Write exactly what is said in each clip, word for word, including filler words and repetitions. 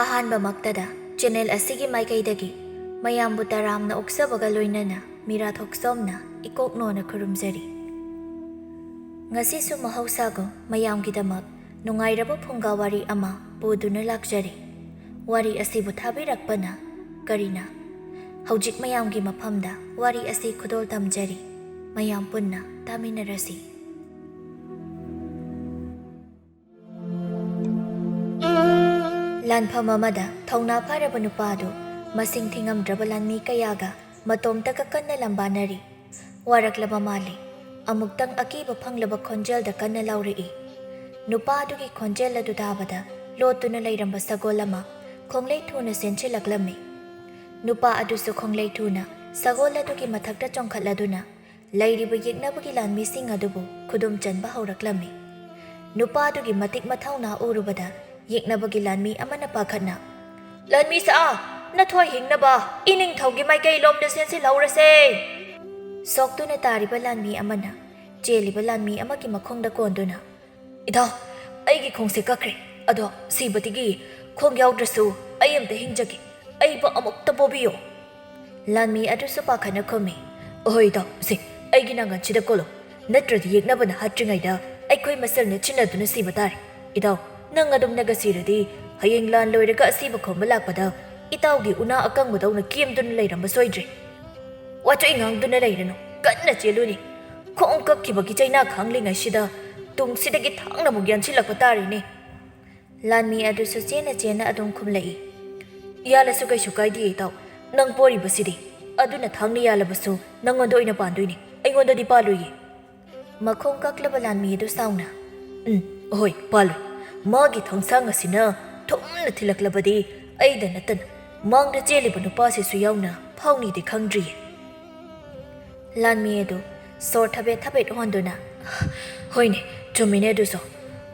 ꯑꯍꯥꯟꯕꯃꯛꯇꯗ channel ꯑꯁꯤꯒꯤ ꯃꯥꯏꯀꯩꯗꯒꯤ ꯃꯌꯥꯝꯕꯨ ꯇꯔꯥꯝꯅ ꯑꯣꯛꯆꯕꯒ ꯂꯣꯏꯅꯅ ꯃꯤꯔꯥꯊꯣꯛ ꯁꯣꯝꯅ ꯏꯀꯣꯛ ꯅꯣꯟꯅ ꯈꯨꯔꯨꯝꯖꯔꯤ꯫ ꯉꯁꯤꯁꯨ ꯃꯍꯧꯁꯥꯒꯨꯝ ꯃꯌꯥꯝꯒꯤꯗꯃꯛ ꯅꯨꯡꯉꯥꯏꯔꯕ ꯐꯨꯡꯒꯥ ꯋꯥꯔꯤ ꯑꯃ ꯄꯨꯗꯨꯅ ꯂꯥꯛꯆꯔꯤ꯫ ꯋꯥꯔꯤ ꯑꯁꯤꯕꯨ ꯊꯥꯕꯤꯔꯛꯄꯅ ꯀꯔꯤꯅ? ꯍꯧꯖꯤꯛ ꯃꯌꯥꯝꯒꯤ ꯃꯐꯝꯗ ꯋꯥꯔꯤ ꯑꯁꯤ ꯈꯨꯗꯣꯜ ꯇꯝꯖꯔꯤ꯫ ꯃꯌꯥꯝ ꯄꯨꯟꯅ ꯇꯥꯃꯤꯟꯅꯔꯁꯤ꯫ ꯂꯥꯟꯐꯝ ꯑꯃꯗ ꯊꯧꯅꯥ ꯐꯔꯕ ꯅꯨꯄꯥ ꯑꯗꯨ ꯃꯁꯤꯡ ꯊꯤꯉꯝꯗ꯭ꯔꯕ ꯂꯥꯟꯃꯤ ꯀꯌꯥꯒ ꯃꯇꯣꯝꯇꯒ ꯀꯟꯅ ꯂꯝꯕꯥꯅꯔꯤ꯫ ꯋꯥꯔꯛꯂꯕ ꯃꯥꯜꯂꯤ꯫ ꯑꯃꯨꯛꯇꯪ ꯑꯀꯤꯕ ꯐꯪꯂꯕ ꯈꯣꯟꯖꯦꯜꯗ ꯀꯟꯅ ꯂꯥꯎꯔꯛꯏ꯫ ꯅꯨꯄꯥ ꯑꯗꯨꯒꯤ ꯈꯣꯟꯖꯦꯜ ꯑꯗꯨ ꯇꯥꯕꯗ ꯂꯣꯠꯇꯨꯅ ꯂꯩꯔꯝꯕ ꯁꯒꯣꯜ ꯑꯃ ꯈꯣꯡꯂꯩ ꯊꯨꯅ ꯆꯦꯟꯁꯤꯜꯂꯛꯂꯝꯃꯤ꯫ ꯅꯨꯄꯥ ꯑꯗꯨꯁꯨ ꯈꯣꯡꯂꯩ ꯊꯨꯅ ꯁꯒꯣꯜ ꯑꯗꯨꯒꯤ ꯃꯊꯛꯇ ꯆꯣꯡꯈꯠꯂꯗꯨꯅ ꯂꯩꯔꯤꯕ ꯌꯦꯛꯅꯕꯒꯤ ꯂꯥꯟꯃꯤꯁꯤꯡ ꯑꯗꯨꯕꯨ ꯈꯨꯗꯨꯝ ꯆꯟꯕ ꯍꯧꯔꯛꯂꯝꯃꯤ꯫ ꯅꯨꯄꯥ ꯑꯗꯨꯒꯤ ꯃꯇꯤꯛ ꯃꯊꯧꯅꯥ ꯎꯔꯨꯕꯗ ꯌꯦꯛꯅꯕꯒꯤ ꯂꯥꯟꯃꯤ ꯑꯃꯅ ꯄꯥꯈꯠꯅ, "ꯂꯥꯟꯃꯤ ꯁꯥ, ꯅꯊꯣꯏ ꯍꯤꯡꯅꯕ ꯏꯅꯤꯡꯊꯧꯒꯤ ꯃꯥꯏꯀꯩꯂꯣꯝꯗ ꯆꯦꯟꯁꯤꯜꯍꯧꯔꯁꯦ!" ꯁꯣꯛꯇꯨꯅ ꯇꯥꯔꯤꯕ ꯂꯥꯟꯃꯤ ꯑꯃꯅ ꯆꯦꯜꯂꯤꯕ ꯂꯥꯟꯃꯤ ꯑꯃꯒꯤ ꯃꯈꯣꯡꯗ ꯀꯣꯟꯗꯨꯅ, "ꯏꯇꯥꯎ, ꯑꯩꯒꯤ ꯈꯣꯡꯁꯦ ꯀꯛꯈ꯭ꯔꯦ, ꯑꯗꯣ ꯁꯤꯕꯗꯒꯤ ꯈꯣꯡ ꯌꯥꯎꯗ꯭ꯔꯁꯨ ꯑꯩ ꯑꯝꯇ ꯍꯤꯡꯖꯒꯦ, ꯑꯩꯕꯨ ꯑꯃꯨꯛꯇ ꯄꯣꯕꯤꯌꯣ!" ꯂꯥꯟꯃꯤ ꯑꯗꯨꯁꯨ ꯄꯥꯈꯠꯅ ꯈꯨꯝꯃꯤ, "ꯑꯍꯣꯏ ꯏꯇꯥꯎ, ꯁꯦ, ꯑꯩꯒꯤ ꯅꯥꯉꯟꯁꯤꯗ ꯀꯣꯜꯂꯣ, ꯅꯠꯇ꯭ꯔꯗꯤ ꯌꯦꯛꯅꯕꯅ ꯍꯥꯠꯇ꯭ꯔꯤꯉꯩꯗ ꯑꯩꯈꯣꯏ ꯃꯁꯦꯜ ꯅꯦꯠꯁꯤꯟꯅꯗꯨꯅ ꯁꯤꯕ ꯇꯥꯔꯦ꯫ ꯏꯇꯥꯎ, ꯅꯪ ꯑꯗꯨꯝꯅꯒ ꯁꯤꯔꯗꯤ ꯍꯌꯦꯡ ꯂꯥꯟ ꯂꯣꯏꯔꯒ ꯑꯁꯤꯕ ꯈꯣꯝꯕ ꯂꯥꯛꯄꯗ ꯏꯇꯥꯎꯒꯤ ꯎꯅꯥ ꯑꯀꯪꯕꯗꯧꯅ ꯀꯦꯝꯗꯨꯅ ꯂꯩꯔꯝꯕ ꯁꯣꯏꯗ꯭ꯔꯦ꯫ ꯋꯥꯆꯣꯏ ꯉꯥꯡꯗꯨꯅ ꯂꯩꯔꯅꯨ, ꯀꯟꯅ ꯆꯦꯜꯂꯨꯅꯦ꯫ ꯈꯣꯡ ꯀꯛꯈꯤꯕꯒꯤ ꯆꯩꯅꯥ ꯈꯥꯡꯂꯤꯉꯩꯁꯤꯗ ꯇꯨꯡꯁꯤꯗꯒꯤ ꯊꯥꯡꯅ ꯑꯃꯨꯛ ꯌꯥꯟꯁꯤꯜꯂꯛꯄ ꯇꯥꯔꯦꯅꯦ꯫" ꯂꯥꯟꯃꯤ ꯑꯗꯨꯁꯨ ꯆꯦꯟꯅ ꯆꯦꯟꯅ ꯑꯗꯨꯝ ꯈꯨꯝꯂꯛꯏ, "ꯌꯥꯜꯂꯁꯨ ꯀꯩꯁꯨ ꯀꯥꯏꯗꯦ ꯏꯇꯥꯎ, ꯅꯪ ꯄꯣꯔꯤꯕꯁꯤꯗꯤ꯫ ꯑꯗꯨꯅ ꯊꯥꯡꯅ ꯌꯥꯜꯂꯕꯁꯨ ꯅꯪꯉꯣꯟꯗ ꯑꯣꯏꯅ ꯄꯥꯟꯗꯣꯏꯅꯦ, ꯑꯩꯉꯣꯟꯗꯗꯤ ꯄꯥꯜꯂꯣꯏꯌꯦ꯫" ꯃꯈꯣꯡ ꯀꯛꯂꯕ ꯂꯥꯟꯃꯤ ꯑꯗꯨ ꯁꯥꯎꯅ, "ꯎꯝ, ꯑꯍꯣꯏ, ꯄꯥꯜꯂꯣꯏ꯫ ꯃꯥꯒꯤ ꯊꯥꯡꯁꯥꯡ ꯑꯁꯤꯅ ꯊꯨꯝꯅ ꯊꯤꯜꯂꯛꯂꯕꯗꯤ ꯑꯩꯗ ꯅꯠꯇꯅ ꯃꯥꯡꯗ ꯆꯦꯜꯂꯤꯕ ꯅꯨꯄꯥꯁꯤꯁꯨ ꯌꯥꯎꯅ ꯐꯥꯎꯅꯤꯗꯤ ꯈꯪꯗ꯭ꯔꯤꯌꯦ꯫" ꯂꯥꯟꯃꯤ ꯑꯗꯨ ꯁꯣꯔ ꯊꯕꯦꯠ ꯊꯕꯦꯠ ꯍꯣꯟꯗꯨꯅ, "ꯍꯣꯏꯅꯦ, ꯆꯨꯝꯃꯤꯅꯦ ꯑꯗꯨꯁꯨ꯫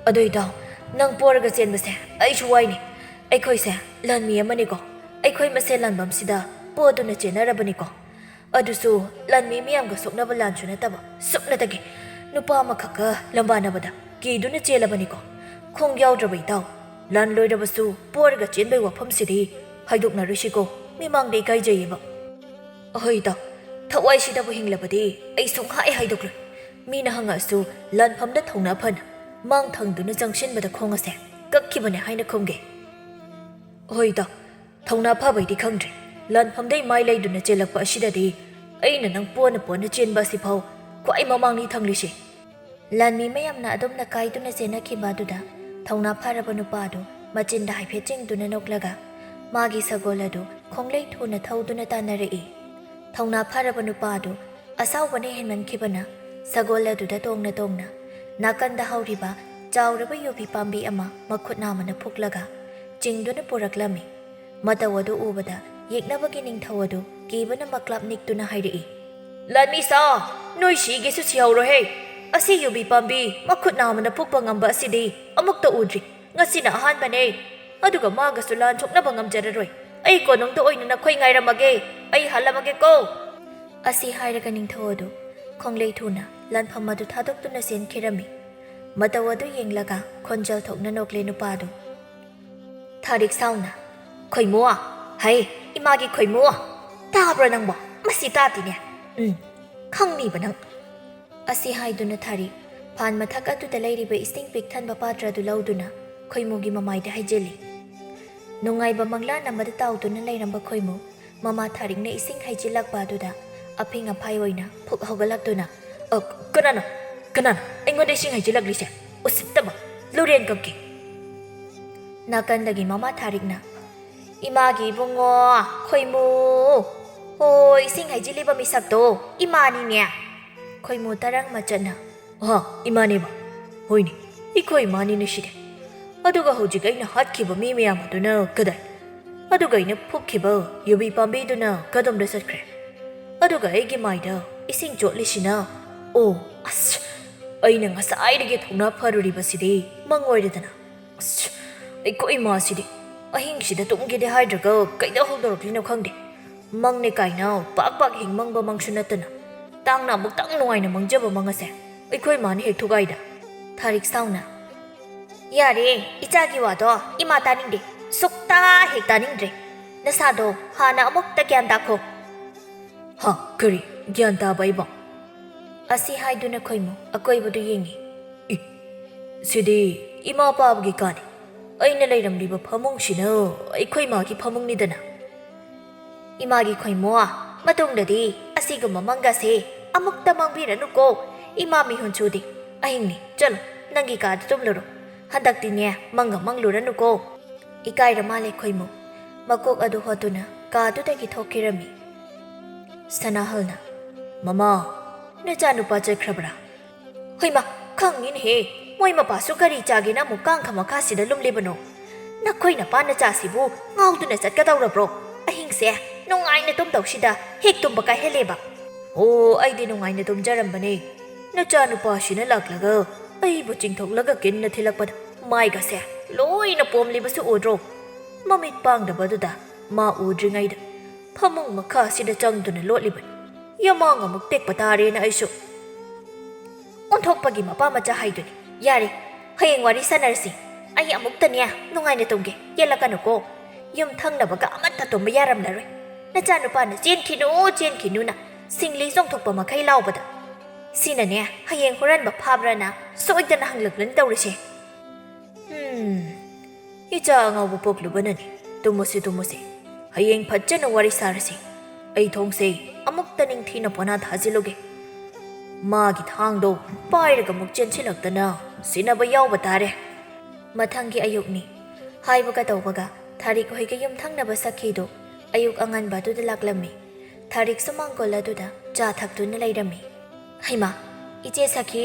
ꯑꯗꯣ ꯏꯇꯥꯎ, ꯅꯪ ꯄꯣꯔꯒ ꯆꯦꯟꯕꯁꯦ ꯑꯩꯁꯨ ꯋꯥꯏꯅꯦ꯫ ꯑꯩꯈꯣꯏꯁꯦ ꯂꯥꯟꯃꯤ ꯑꯃꯅꯤꯀꯣ, ꯑꯩꯈꯣꯏ ꯃꯁꯦꯜ ꯂꯥꯟꯕꯝꯁꯤꯗ ꯄꯣꯗꯨꯅ ꯆꯦꯟꯅꯔꯕꯅꯤꯀꯣ꯫ ꯑꯗꯨꯁꯨ ꯂꯥꯟꯃꯤ ꯃꯤꯌꯥꯝꯒ ꯁꯣꯛꯅꯕ ꯂꯥꯟꯁꯨ ꯅꯠꯇꯕ, ꯁꯨꯞꯅꯇꯒꯤ ꯅꯨꯄꯥ ꯑꯃꯈꯛꯀ ꯂꯝꯕꯥꯅꯕꯗ ꯀꯤꯗꯨꯅ ꯆꯦꯜꯂꯕꯅꯤꯀꯣ, ꯈꯣꯡ ꯌꯥꯎꯗ꯭ꯔꯕ ꯏꯇꯥꯎ꯫" ꯂꯥꯟ ꯂꯣꯏꯔꯕꯁꯨ ꯄꯣꯔꯒ ꯆꯦꯟꯕꯩ ꯋꯥꯐꯝꯁꯤꯗꯤ ꯍꯥꯏꯗꯣꯛꯅꯔꯣꯏꯁꯤꯀꯣ, ꯃꯤꯃꯥꯡꯗ ꯏꯀꯥꯏꯖꯩꯌꯦꯕ꯫ ꯑꯍꯣꯏ ꯏꯇꯥꯎ, ꯊꯋꯥꯏꯁꯤꯗꯕꯨ ꯍꯤꯡꯂꯕꯗꯤ ꯑꯩ ꯁꯨꯡꯍꯥꯏ ꯍꯥꯏꯗꯣꯛꯂꯣꯏ꯫ ꯃꯤꯅ ꯍꯪꯉꯛꯑꯁꯨ ꯂꯥꯟꯐꯝꯗ ꯊꯧꯅꯥ ꯐꯅ ꯃꯥꯡ ꯊꯪꯗꯨꯅ ꯆꯪꯁꯤꯟꯕꯗ ꯈꯣꯡ ꯑꯁꯦ ꯀꯛꯈꯤꯕꯅꯦ ꯍꯥꯏꯅ ꯈꯨꯝꯒꯦ꯫ ꯍꯣꯏ ꯏꯇꯥꯎ, ꯊꯧꯅꯥ ꯐꯕꯩꯗꯤ ꯈꯪꯗ꯭ꯔꯦ, ꯂꯥꯟꯐꯝꯗꯩ ꯃꯥꯏ ꯂꯩꯗꯨꯅ ꯆꯦꯜꯂꯛꯄ ꯑꯁꯤꯗꯗꯤ ꯑꯩꯅ ꯅꯪ ꯄꯣꯅ ꯄꯣꯅ ꯆꯦꯟꯕ ꯑꯁꯤꯐꯥꯎ ꯈ꯭ꯋꯥꯏ ꯃꯃꯥꯡꯅꯤ ꯊꯪꯂꯤꯁꯦ꯫ ꯂꯥꯟꯃꯤ ꯃꯌꯥꯝꯅ ꯑꯗꯨꯝꯅ ꯀꯥꯏꯗꯨꯅ ꯆꯦꯟꯅꯈꯤꯕ ꯑꯗꯨꯗ ꯊꯧꯅꯥ ꯐꯔꯕ ꯅꯨꯄꯥ ꯑꯗꯨ ꯃꯆꯤꯟꯗ ꯍꯥꯏꯐꯦꯠ ꯆꯤꯡꯗꯨꯅ ꯅꯣꯛꯂꯒ ꯃꯥꯒꯤ ꯁꯒꯣꯜ ꯑꯗꯨ ꯈꯣꯡꯂꯩ ꯊꯨꯅ ꯊꯧꯗꯨꯅ ꯇꯥꯟꯅꯔꯛꯏ꯫ ꯊꯧꯅꯥ ꯐꯔꯕ ꯅꯨꯄꯥ ꯑꯗꯨ ꯑꯁꯥꯎꯕꯅ ꯍꯦꯟꯃꯟꯈꯤꯕꯅ ꯁꯒꯣꯜ ꯑꯗꯨꯗ ꯇꯣꯡꯅ ꯇꯣꯡꯅ ꯅꯥꯀꯟꯗ ꯍꯧꯔꯤꯕ ꯆꯥꯎꯔꯕ ꯌꯨꯕꯤ ꯄꯥꯝꯕꯤ ꯑꯃ ꯃꯈꯨꯠ ꯅꯥꯝꯃꯅ ꯐꯨꯛꯂꯒ ꯆꯤꯡꯗꯨꯅ ꯄꯨꯔꯛꯂꯝꯃꯤ꯫ ꯃꯇꯧ ꯑꯗꯨ ꯎꯕꯗ ꯌꯦꯛꯅꯕꯒꯤ ꯅꯤꯡꯊꯧ ꯑꯗꯨ ꯀꯤꯕꯅ ꯃꯀ꯭ꯂꯥꯞ ꯅꯤꯛꯇꯨꯅ ꯍꯥꯏꯔꯛꯏ, "ꯂꯥꯟꯃꯤ ꯁꯥ, ꯅꯣꯏ ꯁꯤꯒꯦꯁꯨ ꯁꯤꯍꯧꯔꯣꯍꯦ! ꯑꯁꯤ ꯌꯨꯕꯤ ꯄꯥꯝꯕꯤ ꯃꯈꯨꯠ ꯅꯥꯝꯃꯅ ꯐꯨꯛꯄ ꯉꯝꯕ ꯑꯁꯤꯗꯤ ꯑꯃꯨꯛꯇ ꯎꯗ꯭ꯔꯤ꯫ ꯉꯁꯤꯅ ꯑꯍꯥꯟꯕꯅꯦ꯫ ꯑꯗꯨꯒ ꯃꯥꯒꯁꯨ ꯂꯥꯟ ꯁꯣꯛꯅꯕ ꯉꯝꯖꯔꯔꯣꯏ꯫ ꯑꯩ ꯀꯣꯅꯨꯡꯗ ꯑꯣꯏꯅ ꯅꯈꯣꯏ ꯉꯥꯏꯔꯝꯃꯒꯦ꯫ ꯑꯩ ꯍꯜꯂꯝꯃꯒꯦꯀꯣ!" ꯑꯁꯤ ꯍꯥꯏꯔꯒ ꯅꯤꯡꯊꯧ ꯑꯗꯨ ꯈꯣꯡꯂꯩ ꯊꯨꯅ ꯂꯥꯟꯐꯝ ꯑꯗꯨ ꯊꯥꯗꯣꯛꯇꯨꯅ ꯆꯦꯟꯈꯤꯔꯝꯃꯤ꯫ ꯃꯇꯧ ꯑꯗꯨ ꯌꯦꯡꯂꯒ ꯈꯣꯟꯖꯦꯜ ꯊꯣꯛꯅ ꯅꯣꯛꯂꯦ ꯅꯨꯄꯥ ꯑꯗꯨ꯫ ꯊꯥꯔꯤꯛ ꯁꯥꯎꯅ, "ꯈꯣꯏꯃꯨ! ꯍꯩ, ꯏꯃꯥꯒꯤ ꯈꯣꯏꯃꯨ! ꯇꯥꯕ꯭ꯔꯣ ꯅꯪꯕꯣ? ꯃꯁꯤ ꯇꯥꯗꯦꯅꯦ꯫ ꯎꯝ, ꯈꯪꯅꯤꯕ ꯅꯪ!" ꯑꯁꯤ ꯍꯥꯏꯗꯨꯅ ꯊꯥꯔꯤꯛ ꯐꯥꯟ ꯃꯊꯛ ꯑꯗꯨꯗ ꯂꯩꯔꯤꯕ ꯏꯁꯤꯡ ꯄꯤꯛ ꯊꯟꯕ ꯄꯥꯇ꯭ꯔ ꯑꯗꯨ ꯂꯧꯗꯨꯅ ꯈꯣꯏꯃꯨꯒꯤ ꯃꯃꯥꯏꯗ ꯍꯩꯖꯤꯜꯂꯤ꯫ ꯅꯨꯡꯉꯥꯏꯕ ꯃꯪꯂꯥꯟ ꯑꯃꯗ ꯇꯥꯎꯗꯨꯅ ꯂꯩꯔꯝꯕ ꯈꯣꯏꯃꯨ ꯃꯃꯥ ꯊꯥꯔꯤꯛꯅ ꯏꯁꯤꯡ ꯍꯩꯖꯤꯜꯂꯛꯄ ꯑꯗꯨꯗ ꯑꯐꯤꯡ ꯑꯐꯥꯏ ꯑꯣꯏꯅ ꯐꯨꯛ ꯍꯧꯒꯠꯂꯛꯇꯨꯅ, "ꯑ, ꯀꯅꯥꯅꯣ? ꯀꯅꯥꯅꯣ ꯑꯩꯉꯣꯟꯗ ꯏꯁꯤꯡ ꯍꯩꯖꯤꯜꯂꯛꯂꯤꯁꯦ? ꯎꯁꯤꯠꯇꯕ! ꯂꯨꯔꯦꯟ ꯀꯞꯀꯦ!" ꯅꯥꯀꯟꯗꯒꯤ ꯃꯃꯥ ꯊꯥꯔꯤꯛꯅ, "ꯏꯃꯥꯒꯤ ꯏꯕꯨꯡꯉꯣ, ꯈꯣꯏꯃꯨ! ꯍꯣ, ꯏꯁꯤꯡ ꯍꯩꯖꯤꯜꯂꯤꯕ ꯃꯤꯁꯛꯇꯣ ꯏꯃꯥꯅꯤꯅꯦ!" ꯈꯣꯏꯃꯨ ꯇꯔꯪ ꯃꯆꯠꯅ, "ꯑꯍ, ꯏꯃꯥꯅꯦꯕ? ꯍꯣꯏꯅꯦ, ꯑꯩꯈꯣꯏ ꯏꯃꯥꯅꯤꯅꯦ ꯁꯤꯗꯤ꯫ ꯑꯗꯨꯒ ꯍꯧꯖꯤꯛ ꯑꯩꯅ ꯍꯥꯠꯈꯤꯕ ꯃꯤ ꯃꯌꯥꯝ ꯑꯗꯨꯅ ꯀꯗꯥꯏ? ꯑꯗꯨꯒ ꯑꯩꯅ ꯐꯨꯛꯈꯤꯕ ꯌꯨꯕꯤ ꯄꯥꯝꯕꯤꯗꯨꯅ ꯀꯗꯣꯝꯗ ꯆꯠꯈ꯭ꯔꯦ? ꯑꯗꯨꯒ ꯑꯩꯒꯤ ꯃꯥꯏꯗ ꯏꯁꯤꯡ ꯆꯣꯠꯂꯤꯁꯤꯅ? ꯑꯣ, ꯑꯁ! ꯑꯩꯅ ꯉꯁꯥꯏꯗꯒꯤ ꯊꯧꯅꯥ ꯐꯔꯨꯔꯤꯕꯁꯤꯗꯤ ꯃꯪ ꯑꯣꯏꯔꯦꯗꯅ꯫ ꯑꯁ! ꯑꯩꯈꯣꯏ ꯏꯃꯥꯁꯤꯗꯤ ꯑꯍꯤꯡꯁꯤꯗ ꯇꯨꯝꯒꯦꯗꯤ ꯍꯥꯏꯗ꯭ꯔꯒ ꯀꯩꯗ ꯍꯧꯗꯣꯔꯛꯂꯤꯅꯣ ꯈꯪꯗꯦ꯫ ꯃꯪꯅꯦ ꯀꯥꯏꯅ ꯄꯥꯛ ꯄꯥꯛ ꯍꯦꯛ ꯃꯪꯕ ꯃꯪꯁꯨ ꯅꯠꯇꯅ, ꯇꯥꯡꯅ ꯑꯃꯨꯛꯇꯪ ꯅꯨꯡꯉꯥꯏꯅ ꯃꯪꯖꯕ ꯃꯪ ꯑꯁꯦ ꯑꯩꯈꯣꯏ ꯏꯃꯥꯅ ꯍꯦꯛ ꯊꯨꯒꯥꯏꯗ!" ꯊꯥꯔꯤꯛ ꯁꯥꯎꯅ, ꯌꯥꯔꯦ, ꯏꯆꯥꯒꯤ ꯋꯥꯗꯣ ꯏꯃꯥ ꯇꯥꯅꯤꯡꯗꯦ꯫ ꯁꯨꯛꯇꯥ ꯍꯦꯛ ꯇꯥꯅꯤꯡꯗ꯭ꯔꯦ꯫ ꯅꯁꯥꯗꯣ ꯍꯥꯟꯅ ꯑꯃꯨꯛꯇ ꯒ꯭ꯌꯥꯟ ꯇꯥꯈꯣ꯫ ꯍꯥ, ꯀꯔꯤ? ꯒ꯭ꯌꯥꯟ ꯇꯥꯕ ꯑꯩꯕꯣ? ꯑꯁꯤ ꯍꯥꯏꯗꯨꯅ ꯈꯣꯏꯃꯨ ꯑꯀꯣꯏꯕꯗꯨ ꯌꯦꯡꯉꯤ꯫ ꯏ, ꯁꯤꯗꯤ ꯏꯃꯥ ꯄꯥꯕꯒꯤ ꯀꯥꯅꯤ꯫ ꯑꯩꯅ ꯂꯩꯔꯝꯂꯤꯕ ꯐꯃꯨꯡꯁꯤꯅ ꯑꯩꯈꯣꯏ ꯃꯥꯒꯤ ꯐꯃꯨꯡꯅꯤꯗꯅ꯫ ꯏꯃꯥꯒꯤ ꯈꯣꯏꯃꯣ, ꯃꯇꯨꯡꯗꯗꯤ ꯑꯁꯤꯒꯨꯝꯕ ꯃꯪꯒꯁꯦ ꯑꯃꯨꯛꯇ ꯃꯪꯕꯤꯔꯅꯨꯀꯣ꯫ ꯏꯃꯥ ꯃꯤꯍꯨꯟ ꯁꯨꯗꯦ꯫ ꯑꯍꯤꯡꯅꯤ, ꯆꯠꯂꯣ, ꯅꯪꯒꯤ ꯀꯥꯗ ꯇꯨꯝꯂꯨꯔꯣ꯫ ꯍꯟꯗꯛꯇꯤꯅꯦ, ꯃꯪꯒ ꯃꯪꯂꯨꯔꯅꯨꯀꯣ꯫ ꯏꯀꯥꯏꯔ ꯃꯥꯜꯂꯦ ꯈꯣꯏꯃꯨ꯫ ꯃꯀꯣꯛ ꯑꯗꯨ ꯍꯣꯠꯇꯨꯅ ꯀꯥꯗꯨꯗꯒꯤ ꯊꯣꯛꯈꯤꯔꯝꯃꯤ꯫ ꯁꯅꯥꯍꯜꯅ, "ꯃꯃꯥ, ꯅꯆꯥꯅꯨꯄꯥ ꯆꯠꯈ꯭ꯔꯕ꯭ꯔꯥ?" ꯍꯣꯏꯃ, ꯈꯪꯉꯤꯅꯦꯍꯦ, ꯃꯣꯏ ꯃꯄꯥꯁꯨ ꯀꯔꯤ ꯆꯥꯒꯦꯅ ꯑꯃꯨꯛ ꯀꯥꯡꯈ ꯃꯈꯥꯁꯤꯗ ꯂꯨꯝꯂꯤꯕꯅꯣ? ꯅꯈꯣꯏ ꯅꯄꯥ ꯅꯆꯥꯁꯤꯕꯨ ꯉꯥꯎꯗꯨꯅ ꯆꯠꯀꯗꯧꯔꯕ꯭ꯔꯣ? ꯑꯍꯤꯡꯁꯦ ꯅꯨꯡꯉꯥꯏꯅ ꯇꯨꯝꯗꯧꯁꯤꯗ ꯍꯦꯛ ꯇꯨꯝꯕ ꯀꯥꯏꯍꯜꯂꯦꯕ꯫ ꯑꯣ, ꯑꯩꯗꯤ ꯅꯨꯡꯉꯥꯏꯅ ꯇꯨꯝꯖꯔꯝꯕꯅꯦ꯫ ꯅꯆꯥꯅꯨꯄꯥꯁꯤꯅ ꯂꯥꯛꯂꯒ ꯑꯩꯕꯨ ꯆꯤꯡꯊꯣꯛꯂꯒ ꯀꯤꯟꯅ ꯊꯤꯜꯂꯛꯄꯗ ꯃꯥꯏꯒꯁꯦ ꯂꯣꯏꯅ ꯄꯣꯝꯂꯤꯕꯁꯨ ꯎꯗ꯭ꯔꯣ? ꯃꯃꯤꯠ ꯄꯥꯡꯗꯕꯗꯨꯗ ꯃꯥ ꯎꯗ꯭ꯔꯤꯉꯩꯗ ꯐꯃꯨꯡ ꯃꯈꯥꯁꯤꯗ ꯆꯪꯗꯨꯅ ꯂꯣꯠꯂꯤꯕꯅꯤ꯫ ꯌꯥꯃꯥꯡ ꯑꯃꯨꯛ ꯇꯦꯛꯄ ꯇꯥꯔꯦꯅ ꯑꯩꯁꯨ꯫ ꯑꯣꯟꯊꯣꯛꯄꯒꯤ ꯃꯄꯥ ꯃꯆꯥ ꯍꯥꯏꯗꯨꯅꯤ꯫ ꯌꯥꯔꯦ, ꯍꯌꯦꯡ ꯋꯥꯔꯤ ꯁꯥꯟꯅꯔꯁꯤ꯫ ꯑꯩ ꯑꯃꯨꯛꯇꯅꯦ ꯅꯨꯡꯉꯥꯏꯅ ꯇꯨꯝꯒꯦ, ꯌꯦꯠꯂꯛꯀꯅꯨꯀꯣ꯫ ꯌꯨꯝ ꯊꯪꯅꯕꯒ ꯑꯃꯠꯇ ꯇꯨꯝꯕ ꯌꯥꯔꯝꯂꯔꯣꯏ꯫ ꯅꯆꯥꯅꯨꯄꯥꯅ "ꯆꯦꯟꯈꯤꯅꯨ, ꯆꯦꯟꯈꯤꯅꯨꯅ" ꯁꯤꯡꯂꯤ ꯆꯣꯡꯊꯣꯛꯄ ꯃꯈꯩ ꯂꯥꯎꯕꯗ꯫ ꯁꯤꯅꯅꯦ, ꯍꯌꯦꯡ ꯍꯨꯔꯥꯟꯕ ꯐꯥꯕ꯭ꯔꯥꯅ ꯁꯣꯏꯗꯅ ꯍꯪꯂꯛꯂꯅꯤ ꯇꯧꯔꯤꯁꯦ꯫ ꯍꯝ, ꯏꯆꯥ ꯑꯉꯥꯎꯕ ꯄꯣꯛꯂꯨꯕꯅꯅꯤ꯫ ꯇꯨꯝꯃꯨꯁꯤ, ꯇꯨꯝꯃꯨꯁꯤ꯫ ꯍꯌꯦꯡ ꯐꯖꯅ ꯋꯥꯔꯤ ꯁꯥꯔꯁꯤ꯫ ꯑꯩ ꯊꯣꯡꯁꯦ ꯑꯃꯨꯛꯇ ꯅꯤꯡꯊꯤꯅ ꯄꯣꯅꯥ ꯊꯥꯖꯤꯜꯂꯨꯒꯦ꯫ ꯃꯥꯒꯤ ꯊꯥꯡꯗꯣ ꯄꯥꯏꯔꯒ ꯑꯃꯨꯛ ꯆꯦꯟꯁꯤꯜꯂꯛꯇꯅ ꯁꯤꯟꯅꯕ ꯌꯥꯎꯕ ꯇꯥꯔꯦ꯫ ꯃꯊꯪꯒꯤ ꯑꯌꯨꯛꯅꯤ꯫ ꯍꯥꯏꯕꯒ ꯇꯧꯕꯒ ꯊꯥꯔꯤꯛ ꯍꯣꯏꯒꯤ ꯌꯨꯝ ꯊꯪꯅꯕ ꯁꯈꯤꯗꯨ ꯑꯌꯨꯛ ꯑꯉꯟꯕ ꯑꯗꯨꯗ ꯂꯥꯛꯂꯝꯃꯤ꯫ ꯊꯥꯔꯤꯛꯁꯨ ꯃꯥꯡꯒꯣꯜ ꯑꯗꯨꯗ ꯆꯥ ꯊꯛꯇꯨꯅ ꯂꯩꯔꯝꯃꯤ꯫ "ꯍꯩꯃꯥ, ꯏꯆꯦ ꯁꯈꯤ,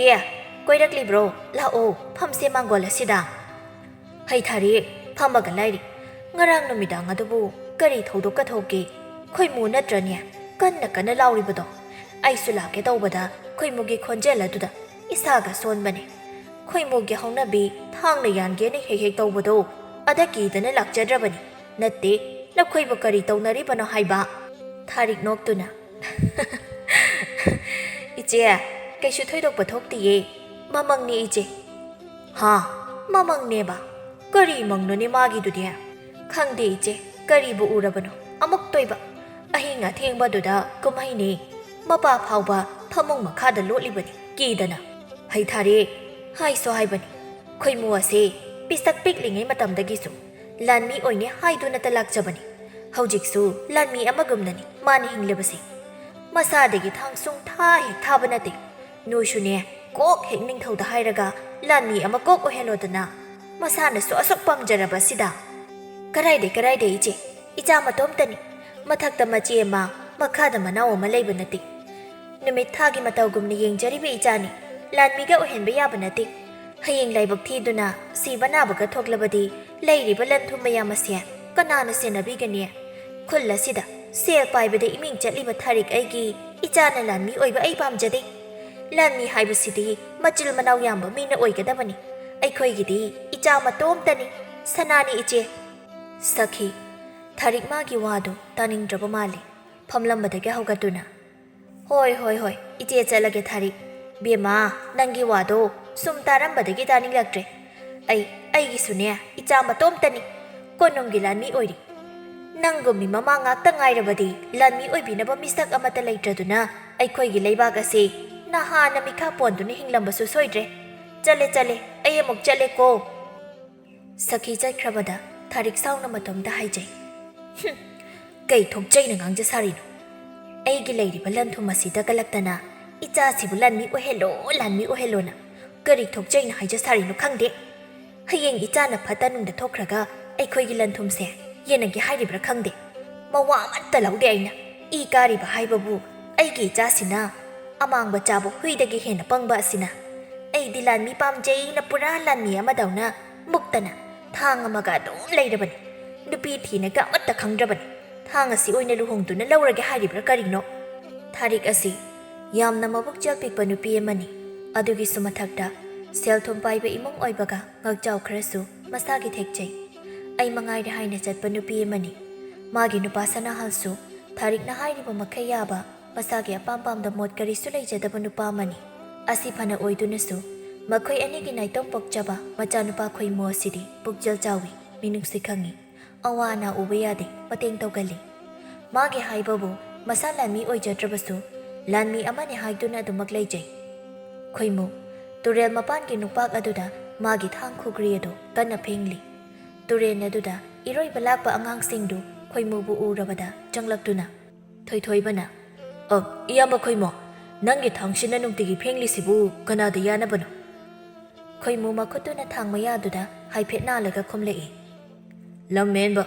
ꯀꯣꯏꯔꯛꯂꯤꯕ꯭ꯔꯣ? ꯂꯥꯛꯑꯣ, ꯐꯝꯁꯦ ꯃꯥꯡꯒꯣꯜ ꯑꯁꯤꯗ꯫" "ꯍꯩ ꯊꯥꯔꯤꯛ, ꯐꯝꯃꯒ ꯂꯩꯔꯤ꯫ ꯉꯔꯥꯡ ꯅꯨꯃꯤꯗꯥꯡ ꯑꯗꯨꯕꯨ ꯀꯔꯤ ꯊꯧꯗꯣꯛꯀ ꯊꯣꯛꯀꯦ? ꯈꯣꯏꯃꯨ ꯅꯠꯇ꯭ꯔꯅꯦ ꯀꯟꯅ ꯀꯟꯅ ꯂꯥꯎꯔꯤꯕꯗꯣ?" ꯑꯩꯁꯨ ꯂꯥꯛꯀꯦ ꯇꯧꯕꯗ ꯈꯣꯏꯃꯨꯒꯤ ꯈꯣꯟꯖꯦꯜ ꯑꯗꯨꯗ ꯏꯁꯥꯒ ꯁꯣꯟꯕꯅꯦ꯫ ꯈꯣꯏꯃꯨꯒꯤ ꯍꯧꯅꯕꯤ ꯊꯥꯡꯅ ꯌꯥꯟꯒꯦꯅ ꯍꯦꯛ ꯍꯦꯛ ꯇꯧꯕꯗꯣ ꯑꯗ ꯀꯤꯗꯅ ꯂꯥꯛꯆꯗ꯭ꯔꯕꯅꯤ꯫ ꯅꯠꯇꯦ, ꯅꯈꯣꯏꯕꯨ ꯀꯔꯤ ꯇꯧꯅꯔꯤꯕꯅꯣ ꯍꯥꯏꯕ? ꯊꯥꯔꯤꯛ ꯅꯣꯛꯇꯨꯅ, "ꯏꯆꯦ, ꯀꯩꯁꯨ ꯊꯣꯏꯗꯣꯛꯄ ꯊꯣꯛꯇꯤꯌꯦ꯫ ꯃꯃꯪꯅꯤ ꯏꯆꯦ꯫" "ꯍꯥ, ꯃꯃꯪꯅꯦꯕ? ꯀꯔꯤ ꯃꯪꯅꯣꯅꯦ ꯃꯥꯒꯤꯗꯨꯗꯤ? ꯈꯪꯗꯦ ꯏꯆꯦ, ꯀꯔꯤꯕꯨ ꯎꯔꯕꯅꯣ? ꯑꯃꯨꯛꯇꯣꯏꯕ ꯑꯍꯤꯡ ꯑꯊꯦꯡꯕꯗꯨꯗ ꯀꯨꯝꯍꯩꯅꯦ꯫ ꯃꯄꯥ ꯐꯥꯎꯕ ꯐꯃꯨꯡ ꯃꯈꯥꯗ ꯂꯣꯠꯂꯤꯕꯅꯤ ꯀꯤꯗꯅ꯫ ꯍꯩ ꯊꯥꯔꯦ, ꯍꯥꯏꯁꯨ ꯍꯥꯏꯕꯅꯤ, ꯈꯣꯏꯃꯨ ꯑꯁꯦ ꯄꯤꯁꯛ ꯄꯤꯛꯂꯤꯉꯩ ꯃꯇꯝꯗꯒꯤꯁꯨ ꯂꯥꯟꯃꯤ ꯑꯣꯏꯅꯤ ꯍꯥꯏꯗꯨꯅꯇ ꯂꯥꯛꯆꯕꯅꯤ꯫ ꯍꯧꯖꯤꯛꯁꯨ ꯂꯥꯟꯃꯤ ꯑꯃꯒꯨꯝꯅꯅꯤ ꯃꯥꯅ ꯍꯤꯡꯂꯤꯕꯁꯦ꯫ ꯃꯁꯥꯗꯒꯤ ꯊꯥꯡ ꯁꯨꯡꯊꯥ ꯍꯦꯛ ꯊꯥꯕ ꯅꯠꯇꯦ꯫ ꯅꯣꯏꯁꯨꯅꯦ, ꯀꯣꯛ ꯍꯦꯛ ꯅꯤꯡꯊꯧꯗ ꯍꯥꯏꯔꯒ ꯂꯥꯟꯃꯤ ꯑꯃ ꯀꯣꯛ ꯑꯣꯏꯍꯜꯂꯣꯗꯅ꯫ ꯃꯁꯥꯅꯁꯨ ꯑꯁꯨꯛ ꯄꯥꯝꯖꯔꯕꯁꯤꯗ꯫ ꯀꯔꯥꯏꯗꯩ ꯀꯔꯥꯏꯗꯩ ꯏꯆꯦ, ꯏꯆꯥ ꯃꯇꯣꯝꯇꯅꯤ꯫ ꯃꯊꯛꯇ ꯃꯆꯦ ꯑꯃ, ꯃꯈꯥꯗ ꯃꯅꯥꯎ ꯑꯃ ꯂꯩꯕ ꯅꯠꯇꯦ꯫ ꯅꯨꯃꯤꯠ ꯊꯥꯒꯤ ꯃꯇꯧꯒꯨꯝꯅ ꯌꯦꯡꯖꯔꯤꯕ ꯏꯆꯥꯅꯤ꯫ ꯂꯥꯟꯃꯤꯒ ꯑꯣꯏꯍꯟꯕ ꯌꯥꯕ ꯅꯠꯇꯦ꯫ ꯍꯌꯦꯡ ꯂꯥꯏꯕꯛ ꯊꯤꯗꯨꯅ ꯁꯤꯕ ꯅꯥꯕꯒ ꯊꯣꯛꯂꯕꯗꯤ ꯂꯩꯔꯤꯕ ꯂꯟ ꯊꯨꯝ ꯃꯌꯥꯝ ꯑꯁꯦ ꯀꯅꯥꯅ ꯁꯦꯟꯅꯕꯤꯒꯅꯤ? ꯈꯨꯜ ꯑꯁꯤꯗ ꯁꯦꯜ ꯄꯥꯏꯕꯗ ꯏꯃꯤꯡ ꯆꯠꯂꯤꯕ ꯊꯥꯔꯤꯛ ꯑꯩꯒꯤ ꯏꯆꯥꯅ ꯂꯥꯟꯃꯤ ꯑꯣꯏꯕ ꯑꯩ ꯄꯥꯝꯖꯗꯦ꯫ ꯂꯥꯟꯃꯤ ꯍꯥꯏꯕꯁꯤꯗꯤ ꯃꯆꯤꯜ ꯃꯅꯥꯎ ꯌꯥꯝꯕ ꯃꯤꯅ ꯑꯣꯏꯒꯗꯕꯅꯤ꯫ ꯑꯩꯈꯣꯏꯒꯤꯗꯤ ꯏꯆꯥ ꯃꯇꯣꯝꯇꯅꯤ꯫ ꯁꯅꯥꯅꯤ ꯏꯆꯦ꯫ ꯁꯈꯤ, ꯊꯥꯔꯤꯛ ꯃꯥꯒꯤ ꯋꯥꯗꯨ ꯇꯥꯅꯤꯡꯗ꯭ꯔꯕ ꯃꯥꯜꯂꯦ꯫ ꯐꯝꯂꯝꯕꯗꯒꯤ ꯍꯧꯒꯠꯇꯨꯅ, "ꯍꯣꯏ, ꯍꯣꯏ, ꯍꯣꯏ, ꯏꯆꯦ ꯆꯠꯂꯒꯦ ꯊꯥꯔꯤꯛ꯫ ꯕꯦꯝꯃ, ꯅꯪꯒꯤ ꯋꯥꯗꯣ ꯁꯨꯝ ꯇꯥꯔꯝꯕꯗꯒꯤ ꯇꯥꯅꯤꯡꯂꯛꯇ꯭ꯔꯦ꯫ ꯑꯩ, ꯑꯩꯒꯤꯁꯨꯅꯦ, ꯏꯆꯥ ꯃꯇꯣꯝꯇꯅꯤ꯫ ꯀꯣꯅꯨꯡꯒꯤ ꯂꯥꯟꯃꯤ ꯑꯣꯏꯔꯤ꯫ ꯅꯪꯒꯨꯝ ꯃꯤ ꯃꯃꯥ ꯉꯥꯛꯇ ꯉꯥꯏꯔꯕꯗꯤ ꯂꯥꯟꯃꯤ ꯑꯣꯏꯕꯤꯅꯕ ꯃꯤꯁꯛ ꯑꯃꯠꯇ ꯂꯩꯇ꯭ꯔꯗꯨꯅ ꯑꯩꯈꯣꯏꯒꯤ ꯂꯩꯕꯥꯛ ꯑꯁꯤ ꯅꯍꯥꯟꯅ ꯃꯤꯈꯥ ꯄꯣꯟꯗꯨꯅ ꯍꯤꯡꯂꯝꯕꯁꯨ ꯁꯣꯏꯗ꯭ꯔꯦ꯫ ꯆꯠꯂꯦ, ꯆꯠꯂꯦ, ꯑꯩ ꯑꯃꯨꯛ ꯆꯠꯂꯦꯀꯣ꯫" ꯁꯈꯤ ꯆꯠꯈ꯭ꯔꯕꯗ ꯊꯥꯔꯤꯛ ꯁꯥꯎꯅ ꯃꯇꯣꯝꯇ ꯍꯥꯏꯖꯩ, "ꯍꯨꯝ, ꯀꯩ ꯊꯣꯛꯆꯩꯅ ꯉꯥꯡꯖ ꯁꯥꯔꯤꯅꯣ? ꯑꯩꯒꯤ ꯂꯩꯔꯤꯕ ꯂꯟ ꯊꯨꯝ ꯑꯁꯤꯗ ꯀꯜꯂꯛꯇꯅ ꯏꯆꯥꯁꯤꯕꯨ ꯂꯥꯟꯃꯤ ꯑꯣꯏꯍꯜꯂꯣ, ꯂꯥꯟꯃꯤ ꯑꯣꯏꯍꯜꯂꯣꯅ ꯀꯔꯤ ꯊꯣꯛꯆꯩꯅ ꯍꯥꯏꯖ ꯁꯥꯔꯤꯅꯣ ꯈꯪꯗꯦ꯫ ꯍꯌꯦꯡ ꯏꯆꯥꯅ ꯐꯠꯇ ꯅꯨꯡꯗ ꯊꯣꯛꯈ꯭ꯔꯒ ꯑꯩꯈꯣꯏꯒꯤ ꯂꯟ ꯊꯨꯝꯁꯦ ꯌꯦꯟꯅꯒꯦ ꯍꯥꯏꯔꯤꯕ꯭ꯔꯥ ꯈꯪꯗꯦ꯫ ꯃꯋꯥ ꯑꯃꯠꯇ ꯂꯧꯗꯦ ꯑꯩꯅ꯫ ꯏ ꯀꯥꯔꯤꯕ ꯍꯥꯏꯕꯕꯨ ꯑꯩꯒꯤ ꯏꯆꯥꯁꯤꯅ ꯑꯃꯥꯡꯕ ꯆꯥꯕ ꯍꯨꯏꯗꯒꯤ ꯍꯦꯟꯅ ꯄꯪꯕ ꯑꯁꯤꯅ꯫ ꯑꯩꯗꯤ ꯂꯥꯟꯃꯤ ꯄꯥꯝꯖꯩꯅ ꯄꯨꯔꯥ ꯂꯥꯟꯃꯤ ꯑꯃꯗꯧꯅ ꯃꯨꯛꯇꯅ ꯊꯥꯡ ꯑꯃꯒ ꯑꯗꯨꯝ ꯂꯩꯔꯕꯅꯤ꯫ ꯅꯨꯄꯤ ꯊꯤꯅꯒ ꯑꯃꯠꯇ ꯈꯪꯗ꯭ꯔꯕꯅꯤ꯫ ꯊꯥꯡ ꯑꯁꯤ ꯑꯣꯏꯅ ꯂꯨꯍꯣꯡꯗꯨꯅ ꯂꯧꯔꯒꯦ ꯍꯥꯏꯔꯤꯕ꯭ꯔꯥ ꯀꯔꯤꯅꯣ?" ꯊꯥꯔꯤꯛ ꯑꯁꯤ ꯌꯥꯝꯅ ꯃꯕꯨꯛꯆꯦꯜ ꯄꯤꯛꯄ ꯅꯨꯄꯤ ꯑꯃꯅꯤ꯫ ꯑꯗꯨꯒꯤꯁꯨ ꯃꯊꯛꯇ ꯁꯦꯜ ꯊꯨꯝ ꯄꯥꯏꯕ ꯏꯃꯨꯡ ꯑꯣꯏꯕꯒ ꯉꯛꯆꯥꯎ ꯈꯔꯁꯨ ꯃꯁꯥꯒꯤ ꯊꯦꯛꯆꯩ꯫ ꯑꯩ ꯃꯉꯥꯏꯔꯦ ꯍꯥꯏꯅ ꯆꯠꯄ ꯅꯨꯄꯤ ꯑꯃꯅꯤ꯫ ꯃꯥꯒꯤ ꯅꯨꯄꯥ ꯁꯅꯥꯍꯜꯁꯨ ꯊꯥꯔꯤꯛꯅ ꯍꯥꯏꯔꯤꯕ ꯃꯈꯩ ꯌꯥꯕ, ꯃꯁꯥꯒꯤ ꯑꯄꯥꯝ ꯄꯥꯝꯗ ꯃꯣꯠ ꯀꯔꯤꯁꯨ ꯂꯩꯖꯗꯕ ꯅꯨꯄꯥ ꯑꯃꯅꯤ꯫ ꯑꯁꯤ ꯐꯅ ꯑꯣꯏꯗꯨꯅꯁꯨ ꯃꯈꯣꯏ ꯑꯅꯤꯒꯤ ꯅꯥꯏꯇꯣꯝ ꯄꯣꯛꯆꯕ ꯃꯆꯥꯅꯨꯄꯥ ꯈꯣꯏꯃꯨ ꯑꯁꯤꯗꯤ ꯄꯨꯛꯆꯦꯜ ꯆꯥꯎꯏ, ꯃꯤꯅꯨꯡꯁꯤ ꯈꯪꯏ, ꯑꯋꯥ ꯑꯅꯥ ꯎꯕ ꯌꯥꯗꯦ, ꯃꯇꯦꯡ ꯇꯧꯒꯜꯂꯤ꯫ ꯃꯥꯒꯤ ꯍꯥꯏꯕꯕꯨ ꯃꯁꯥ ꯂꯥꯟꯃꯤ ꯑꯣꯏꯖꯗ꯭ꯔꯕꯁꯨ ꯂꯥꯟꯃꯤ ꯑꯃꯅꯤ ꯍꯥꯏꯗꯨꯅ ꯑꯗꯨꯃꯛ ꯂꯩꯖꯩ꯫ ꯈꯣꯏꯃꯨ ꯇꯨꯔꯦꯜ ꯃꯄꯥꯟꯒꯤ ꯅꯨꯄꯥꯛ ꯑꯗꯨꯗ ꯃꯥꯒꯤ ꯊꯥꯡ ꯈꯨꯒ꯭ꯔꯤ ꯑꯗꯨ ꯀꯟꯅ ꯐꯦꯡꯂꯤ꯫ ꯇꯨꯔꯦꯜ ꯑꯗꯨꯗ ꯏꯔꯣꯏꯕ ꯂꯥꯛꯄ ꯑꯉꯥꯡꯁꯤꯡꯗꯨ ꯈꯣꯏꯃꯨꯕꯨ ꯎꯔꯕꯗ ꯆꯪꯂꯛꯇꯨꯅ ꯊꯣꯏꯊꯣꯏꯕꯅ, "ꯑ, ꯏꯌꯥꯝꯕ ꯈꯣꯏꯃꯣ, ꯅꯪꯒꯤ ꯊꯥꯡꯁꯤꯅ ꯅꯨꯡꯇꯤꯒꯤ ꯐꯦꯡꯂꯤꯁꯤꯕꯨ ꯀꯅꯥꯗ ꯌꯥꯅꯕꯅꯣ?" ꯈꯣꯏꯃꯨ ꯃꯈꯨꯠꯇꯨꯅ ꯊꯥꯡ ꯃꯌꯥꯗꯨꯗ ꯍꯥꯏꯐꯦꯠ ꯅꯥꯜꯂꯒ ꯈꯨꯝꯂꯛꯏ, "ꯂꯝ ꯃꯦꯟꯕ,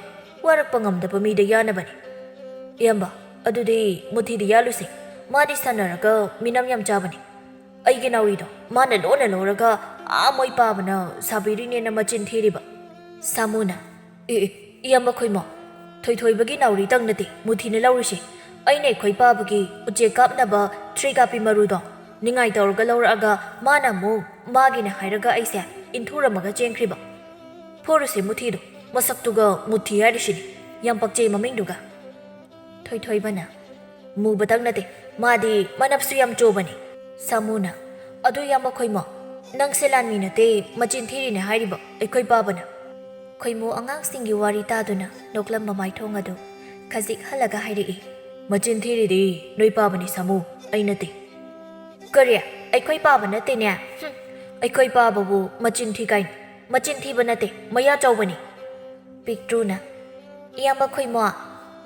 ꯋꯥꯔꯛꯄ ꯉꯝꯗꯕ ꯃꯤꯗ ꯌꯥꯅꯕꯅꯤ꯫ ꯏꯌꯥꯝꯕ, ꯑꯗꯨꯗꯤ ꯃꯨꯊꯤꯗ ꯌꯥꯜꯂꯨꯁꯤ꯫ ꯃꯥꯗꯤ ꯁꯥꯟꯅꯔꯒ ꯃꯤꯅꯝ ꯌꯥꯝ ꯆꯥꯕꯅꯤ꯫ ꯑꯩꯒꯤ ꯅꯥꯎꯔꯤꯗꯣ ꯃꯥꯅ ꯂꯣꯟꯅ ꯂꯧꯔꯒ ꯑꯥ ꯃꯣꯏ ꯄꯥꯕꯅ ꯁꯥꯕꯤꯔꯤꯅꯦꯅ ꯃꯆꯤꯟ ꯊꯤꯔꯤꯕ꯫" ꯁꯥꯃꯨꯅ, "ꯑꯦ, ꯑꯦ, ꯏꯌꯥꯝꯕ ꯈꯣꯏꯃꯣ, ꯊꯣꯏꯊꯣꯏꯕꯒꯤ ꯅꯥꯎꯔꯤꯇꯪ ꯅꯠꯇꯦ ꯃꯨꯊꯤꯅ ꯂꯧꯔꯤꯁꯦ꯫ ꯑꯩꯅ ꯑꯩꯈꯣꯏ ꯄꯥꯕꯒꯤ ꯎꯆꯦꯛ ꯀꯥꯞꯅꯕ ꯊ꯭ꯔꯤ ꯀꯥꯞꯄꯤ ꯃꯔꯨꯗꯣ ꯅꯤꯡꯉꯥꯏ ꯇꯧꯔꯒ ꯂꯧꯔꯛꯑꯒ ꯃꯥꯅ ꯑꯃꯨꯛ ꯃꯥꯒꯤꯅꯦ ꯍꯥꯏꯔꯒ ꯑꯩꯁꯦ ꯏꯟꯊꯨꯔꯝꯃꯒ ꯆꯦꯟꯈ꯭ꯔꯤꯕ꯫ ꯐꯨꯔꯨꯁꯦ ꯃꯨꯊꯤꯗꯣ, ꯃꯁꯛꯇꯨꯒ ꯃꯨꯊꯤ ꯍꯥꯏꯔꯤꯁꯤꯅꯤ, ꯌꯥꯝ ꯄꯛꯆꯩ ꯃꯃꯤꯡꯗꯨꯒ꯫" ꯊꯣꯏꯊꯣꯏꯕꯅ, "ꯃꯨꯕꯇꯪ ꯅꯠꯇꯦ, ꯃꯥꯗꯤ ꯃꯅꯞꯁꯨ ꯌꯥꯝ ꯆꯣꯕꯅꯤ꯫" ꯁꯥꯃꯨꯅ, "ꯑꯗꯨ ꯏꯌꯥꯝꯕ ꯈꯣꯏꯃꯣ, ꯅꯪꯁꯦ ꯂꯥꯟꯃꯤ ꯅꯠꯇꯦ, ꯃꯆꯤꯟ ꯊꯤꯔꯤꯅꯦ ꯍꯥꯏꯔꯤꯕ ꯑꯩꯈꯣꯏ ꯄꯥꯕꯅ꯫" ꯈꯣꯏꯃꯨ ꯑꯉꯥꯡꯁꯤꯡꯒꯤ ꯋꯥꯔꯤ ꯇꯥꯗꯨꯅ ꯅꯣꯛꯂꯝꯕ ꯃꯥꯏꯊꯣꯡ ꯑꯗꯨ ꯈꯖꯤꯛ ꯍꯜꯂꯒ ꯍꯥꯏꯔꯛꯏ, "ꯃꯆꯤꯟ ꯊꯤꯔꯤꯗꯤ ꯅꯣꯏ ꯄꯥꯕꯅꯤ ꯁꯥꯃꯨ, ꯑꯩ ꯅꯠꯇꯦ꯫" "ꯀꯔꯤ? ꯑꯩꯈꯣꯏ ꯄꯥꯕ ꯅꯠꯇꯦꯅꯦ? ꯍꯨꯝ, ꯑꯩꯈꯣꯏ ꯄꯥꯕꯕꯨ ꯃꯆꯤꯟ ꯊꯤ ꯀꯥꯏꯅ? ꯃꯆꯤꯟ ꯊꯤꯕ ꯅꯠꯇꯦ, ꯃꯌꯥ ꯆꯧꯕꯅꯤ꯫" ꯄꯤꯛꯇ꯭ꯔꯨꯅ, "ꯏꯌꯥꯝꯕ ꯈꯣꯏꯃꯣ,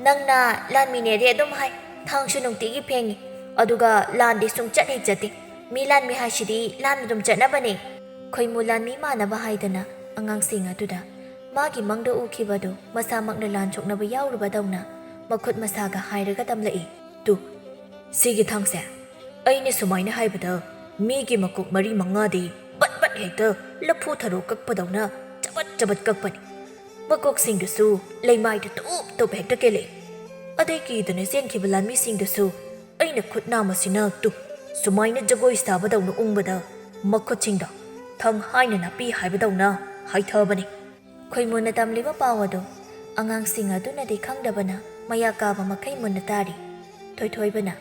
ꯅꯪꯅ ꯂꯥꯟꯃꯤꯅꯦꯗꯤ ꯑꯗꯨꯝ ꯍꯥꯏ, ꯊꯥꯡꯁꯨ ꯅꯨꯡꯇꯤꯒꯤ ꯐꯦꯡꯉꯤ, ꯑꯗꯨꯒ ꯂꯥꯟꯗꯤ ꯁꯨꯡꯆꯠ ꯍꯦꯛ ꯆꯠꯇꯦ꯫ ꯃꯤ ꯂꯥꯟꯃꯤ ꯍꯥꯏꯁꯤꯗꯤ ꯂꯥꯟ ꯑꯗꯨꯝ ꯆꯠꯅꯕꯅꯦ꯫" ꯈꯣꯏꯃꯨ ꯂꯥꯟꯃꯤ ꯃꯥꯟꯅꯕ ꯍꯥꯏꯗꯅ ꯑꯉꯥꯡꯁꯤꯡ ꯑꯗꯨꯗ ꯃꯥꯒꯤ ꯃꯪꯗ ꯎꯈꯤꯕꯗꯨ ꯃꯁꯥꯃꯛꯅ ꯂꯥꯟ ꯁꯣꯛꯅꯕ ꯌꯥꯎꯔꯨꯕꯗꯧꯅ ꯃꯈꯨꯠ ꯃꯁꯥꯒ ꯍꯥꯏꯔꯒ ꯇꯝꯂꯛꯏ꯫ "ꯇꯨ, ꯁꯤꯒꯤ ꯊꯥꯡꯁꯦ ꯑꯩꯅ ꯁꯨꯃꯥꯏꯅ ꯍꯥꯏꯕꯗ ꯃꯤꯒꯤ ꯃꯀꯣꯛ ꯃꯔꯤ ꯃꯉꯥꯗꯤ ꯕꯠ ꯕꯠ ꯍꯦꯛꯇ ꯂꯐꯨ ꯊꯔꯣ ꯀꯛꯄꯗꯧꯅ ꯆꯕꯠ ꯆꯕꯠ ꯀꯛꯄꯅꯤ꯫ ꯃꯀꯣꯛꯁꯤꯡꯗꯨꯁꯨ ꯂꯩꯃꯥꯏꯗ ꯇꯨꯞ ꯇꯨꯞ ꯍꯦꯛꯇ ꯀꯦꯜꯂꯛꯏ꯫ ꯑꯗꯩ ꯀꯤꯗꯨꯅ ꯆꯦꯟꯈꯤꯕ ꯂꯥꯟꯃꯤꯁꯤꯡꯗꯨꯁꯨ ꯑꯩꯅ ꯈꯨꯠ ꯅꯥꯝꯃꯁꯤꯅ ꯇꯨ ꯁꯨꯃꯥꯏꯅ ꯖꯒꯣꯏ ꯁꯥꯕꯗꯧꯅ ꯎꯪꯕꯗ ꯃꯈꯨꯠꯁꯤꯡꯗꯣ ꯊꯪ ꯍꯥꯏꯅ ꯅꯥꯄꯤ ꯍꯥꯏꯕꯗꯧꯅ ꯍꯥꯏꯊꯕꯅꯤ꯫" ꯈꯣꯏꯃꯨꯅ ꯇꯝꯂꯤꯕ ꯄꯥꯎ ꯑꯗꯨ ꯑꯉꯥꯡꯁꯤꯡ ꯑꯗꯨꯅꯗꯤ ꯈꯪꯗꯕꯅ ꯃꯌꯥ ꯀꯥꯕ ꯃꯈꯩ ꯃꯨꯟꯅ ꯇꯥꯔꯤ꯫ ꯊꯣꯏꯊꯣꯏꯕꯅ,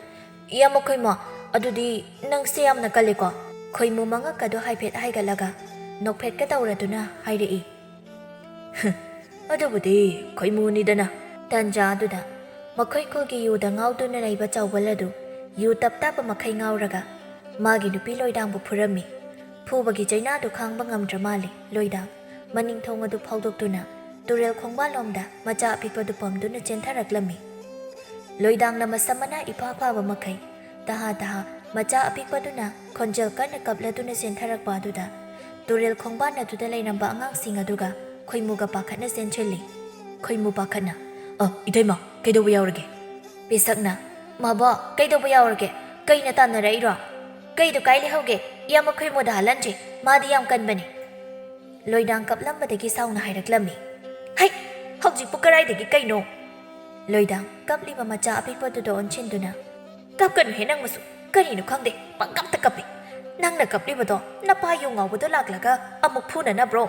"ꯏꯌꯥꯝꯕ ꯈꯣꯏꯃꯣ, ꯑꯗꯨꯗꯤ ꯅꯪꯁꯦ ꯌꯥꯝꯅ ꯀꯜꯂꯦꯀꯣ?" ꯈꯣꯏꯃꯨ ꯃꯉꯛꯀꯗꯨ ꯍꯥꯏꯐꯦꯠ ꯍꯥꯏꯒꯠꯂꯒ ꯅꯣꯛꯐꯦꯠꯀ ꯇꯧꯔꯗꯨꯅ ꯍꯥꯏꯔꯛꯏ꯫ "ꯑꯗꯨꯕꯨꯗꯤ ꯈꯣꯏꯃꯨꯅꯤꯗꯅ"꯫ ꯇꯟꯖꯥ ꯑꯗꯨꯗ ꯃꯈꯣꯏ ꯈꯨꯜꯒꯤ ꯌꯨꯗ ꯉꯥꯎꯗꯨꯅ ꯂꯩꯕ ꯆꯥꯎꯕꯜ ꯑꯗꯨ ꯌꯨ ꯇꯞ ꯇꯥꯞꯄ ꯃꯈꯩ ꯉꯥꯎꯔꯒ ꯃꯥꯒꯤ ꯅꯨꯄꯤ ꯂꯣꯏꯗꯥꯡꯕꯨ ꯐꯨꯔꯝꯃꯤ꯫ ꯐꯨꯕꯒꯤ ꯆꯩꯅꯥꯗꯨ ꯈꯥꯡꯕ ꯉꯝꯗ꯭ꯔ ꯃꯥꯜꯂꯤ ꯂꯣꯏꯗꯥꯡ꯫ ꯃꯅꯤꯡ ꯊꯣꯡ ꯑꯗꯨ ꯐꯥꯎꯗꯣꯛꯇꯨꯅ ꯇꯨꯔꯦꯜ ꯈꯣꯡꯕꯥꯜꯂꯣꯝꯗ ꯃꯆꯥ ꯑꯄꯤꯛꯄꯗꯨ ꯄꯝꯗꯨꯅ ꯆꯦꯟꯊꯔꯛꯂꯝꯃꯤ꯫ ꯂꯣꯏꯗꯥꯡꯅ ꯃꯁꯝ ꯃꯅꯥ ꯏꯐꯥ ꯐꯥꯕ ꯃꯈꯩ ꯇꯍꯥ ꯇꯍꯥ ꯃꯆꯥ ꯑꯄꯤꯛꯄꯗꯨꯅ ꯈꯣꯟꯖꯦꯜ ꯀꯟꯅ ꯀꯞꯂꯗꯨꯅ ꯆꯦꯟꯊꯔꯛꯄ ꯑꯗꯨꯗ ꯇꯨꯔꯦꯜ ꯈꯣꯡꯕꯥꯟ ꯑꯗꯨꯗ ꯂꯩꯔꯝꯕ ꯑꯉꯥꯡꯁꯤꯡ ꯑꯗꯨꯒ ꯈꯣꯏꯃꯨꯒ ꯄꯥꯈꯠꯅ ꯆꯦꯟꯁꯤꯜꯂꯤ꯫ ꯈꯣꯏꯃꯨ ꯄꯥꯈꯠꯅ, "ꯑ, ꯏꯇꯩꯃ, ꯀꯩꯗꯧꯕ ꯌꯥꯎꯔꯒꯦ?" ꯄꯤꯁꯛꯅ, "ꯃꯥꯕꯣ, ꯀꯩꯗꯧꯕ ꯌꯥꯎꯔꯒꯦ? ꯀꯩꯅ ꯇꯥꯟꯅꯔꯛꯏꯔꯣ? ꯀꯩꯗꯣ ꯀꯥꯏ ꯂꯩꯍꯧꯒꯦ? ꯏꯌꯥꯝꯕ ꯈꯣꯏꯃꯨꯗ ꯍꯥꯜꯍꯟꯁꯤ, ꯃꯥꯗꯤ ꯌꯥꯝ ꯀꯟꯕꯅꯤ"꯫ ꯂꯣꯏꯗꯥꯡ ꯀꯞꯂꯝꯕꯗꯒꯤ ꯁꯥꯎꯅ ꯍꯥꯏꯔꯛꯂꯝꯃꯤ꯫ "ꯍꯩ! ꯍꯧꯖꯤꯛꯄꯨ ꯀꯔꯥꯏꯗꯒꯤ ꯀꯩꯅꯣ?" ꯂꯣꯏꯗꯥꯡ ꯀꯞꯂꯤꯕ ꯃꯆꯥ ꯑꯄꯤꯛꯄꯗꯨꯗ ꯑꯣꯟꯁꯤꯟꯗꯨꯅ, "ꯀꯞꯀꯅꯨꯍꯦ ꯅꯪ ꯃꯁꯨ, ꯀꯔꯤꯅꯣ ꯈꯪꯗꯦ, ꯄꯪꯀꯞꯇ ꯀꯞꯄꯤ꯫ ꯅꯪꯅ ꯀꯞꯂꯤꯕꯗꯣ ꯅꯄꯥ ꯌꯨ ꯉꯥꯎꯕꯗꯣ ꯂꯥꯛꯂꯒ ꯑꯃꯨꯛ ꯐꯨꯅꯅꯕ꯭ꯔꯣ?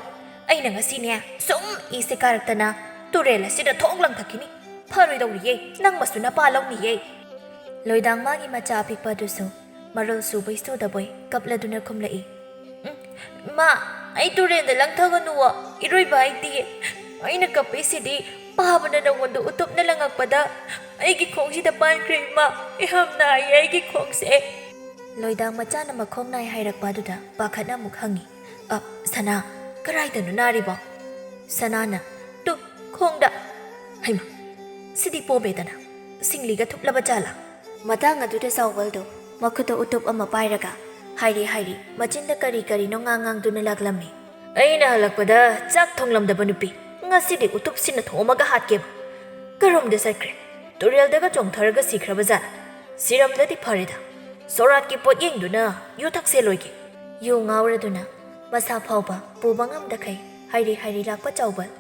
ꯑꯩꯅ ꯉꯁꯤꯅꯦ ꯁꯨꯝ ꯏꯁꯦ ꯀꯥꯔꯛꯇꯅ ꯇꯨꯔꯦꯜ ꯑꯁꯤꯗ ꯊꯣꯡ ꯂꯪꯊꯛꯈꯤꯅꯤ꯫ ꯐꯔꯣꯏꯗꯧꯔꯤꯌꯦ, ꯅꯪ ꯃꯁꯨ ꯅꯄꯥ ꯂꯧꯅꯤꯌꯦ"꯫ ꯂꯣꯏꯗꯥꯡ ꯃꯥꯒꯤ ꯃꯆꯥ ꯑꯄꯤꯛꯄ ꯑꯗꯨꯁꯨ ꯃꯔꯣꯜ ꯁꯨꯕꯩ ꯁꯨꯗꯕꯣꯏ ꯀꯞꯂꯗꯨꯅ ꯈꯨꯝꯂꯛꯏ꯫ "ꯎꯝ, ꯃꯥ, ꯑꯩ ꯇꯨꯔꯦꯜꯗ ꯂꯪꯊꯒꯅꯨꯋꯣ, ꯏꯔꯣꯏꯕ ꯍꯩꯇꯤꯌꯦ꯫ ꯑꯩꯅ ꯀꯞꯄꯤꯁꯤꯗꯤ ꯄꯥꯕꯅ ꯅꯉꯣꯟꯗ ꯎꯇꯨꯞꯅ ꯂꯪꯉꯛꯄꯗ ꯑꯩꯒꯤ ꯈꯣꯡꯁꯤꯗ ꯄꯥꯟꯈ꯭ꯔꯦ ꯏꯃꯥ, ꯌꯥꯝ ꯅꯥꯏꯌꯦ ꯑꯩꯒꯤ ꯈꯣꯡꯁꯦ"꯫ ꯂꯣꯏꯗꯥꯡ ꯃꯆꯥꯅ ꯃꯈꯣꯡ ꯅꯥꯏ ꯍꯥꯏꯔꯛꯄ ꯑꯗꯨꯗ ꯄꯥꯈꯠꯅ ꯑꯃꯨꯛ ꯍꯪꯉꯤ꯫ "ꯑ, ꯁꯅꯥ, ꯀꯔꯥꯏꯗꯅꯣ ꯅꯥꯔꯤꯕꯣ?" ꯁꯅꯥꯅ, "ꯇꯨ, ꯈꯣꯡꯗ"꯫ ꯍꯩꯃꯥ, ꯁꯤꯗꯤ ꯄꯣꯝꯃꯦꯗꯅ, ꯁꯤꯡꯂꯤꯒ ꯊꯨꯞꯂꯕ ꯖꯥꯠꯂꯥ? ꯃꯇꯥꯡ ꯑꯗꯨꯗ ꯆꯥꯎꯕꯜꯗꯣ ꯃꯈꯨꯠꯇ ꯎꯇꯨꯞ ꯑꯃ ꯄꯥꯏꯔꯒ ꯍꯥꯏꯔꯤ ꯍꯥꯏꯔꯤ ꯃꯆꯤꯟꯗ ꯀꯔꯤ ꯀꯔꯤꯅꯣ ꯉꯥꯡ ꯉꯥꯡꯗꯨꯅ ꯂꯥꯛꯂꯝꯃꯤ꯫ "ꯑꯩꯅ ꯍꯜꯂꯛꯄꯗ ꯆꯥꯛ ꯊꯣꯡꯂꯝꯗꯕ ꯅꯨꯄꯤ, ꯉꯁꯤꯗꯤ ꯎꯇꯨꯞꯁꯤꯅ ꯊꯣꯝꯃꯒ ꯍꯥꯠꯀꯦꯕ꯫ ꯀꯔꯣꯝꯗ ꯆꯠꯈ꯭ꯔꯦ? ꯇꯨꯔꯦꯜꯗꯒ ꯆꯣꯡꯊꯔꯒ ꯁꯤꯈ꯭ꯔꯕ ꯖꯥꯠꯂꯥ? ꯁꯤꯔꯝꯗ꯭ꯔꯗꯤ ꯐꯔꯦꯗ꯫ ꯁꯣꯔꯥꯠꯀꯤ ꯄꯣꯠ ꯌꯦꯡꯗꯨꯅ ꯌꯨ ꯊꯛꯁꯦ ꯂꯣꯏꯒꯦ"꯫ ꯌꯨ ꯉꯥꯎꯔꯗꯨꯅ ꯃꯁꯥ ꯐꯥꯎꯕ ꯄꯨꯕ ꯉꯝꯗꯈꯩ ꯍꯥꯏꯔꯤ ꯍꯥꯏꯔꯤ ꯂꯥꯛꯄ ꯆꯥꯎꯕꯜ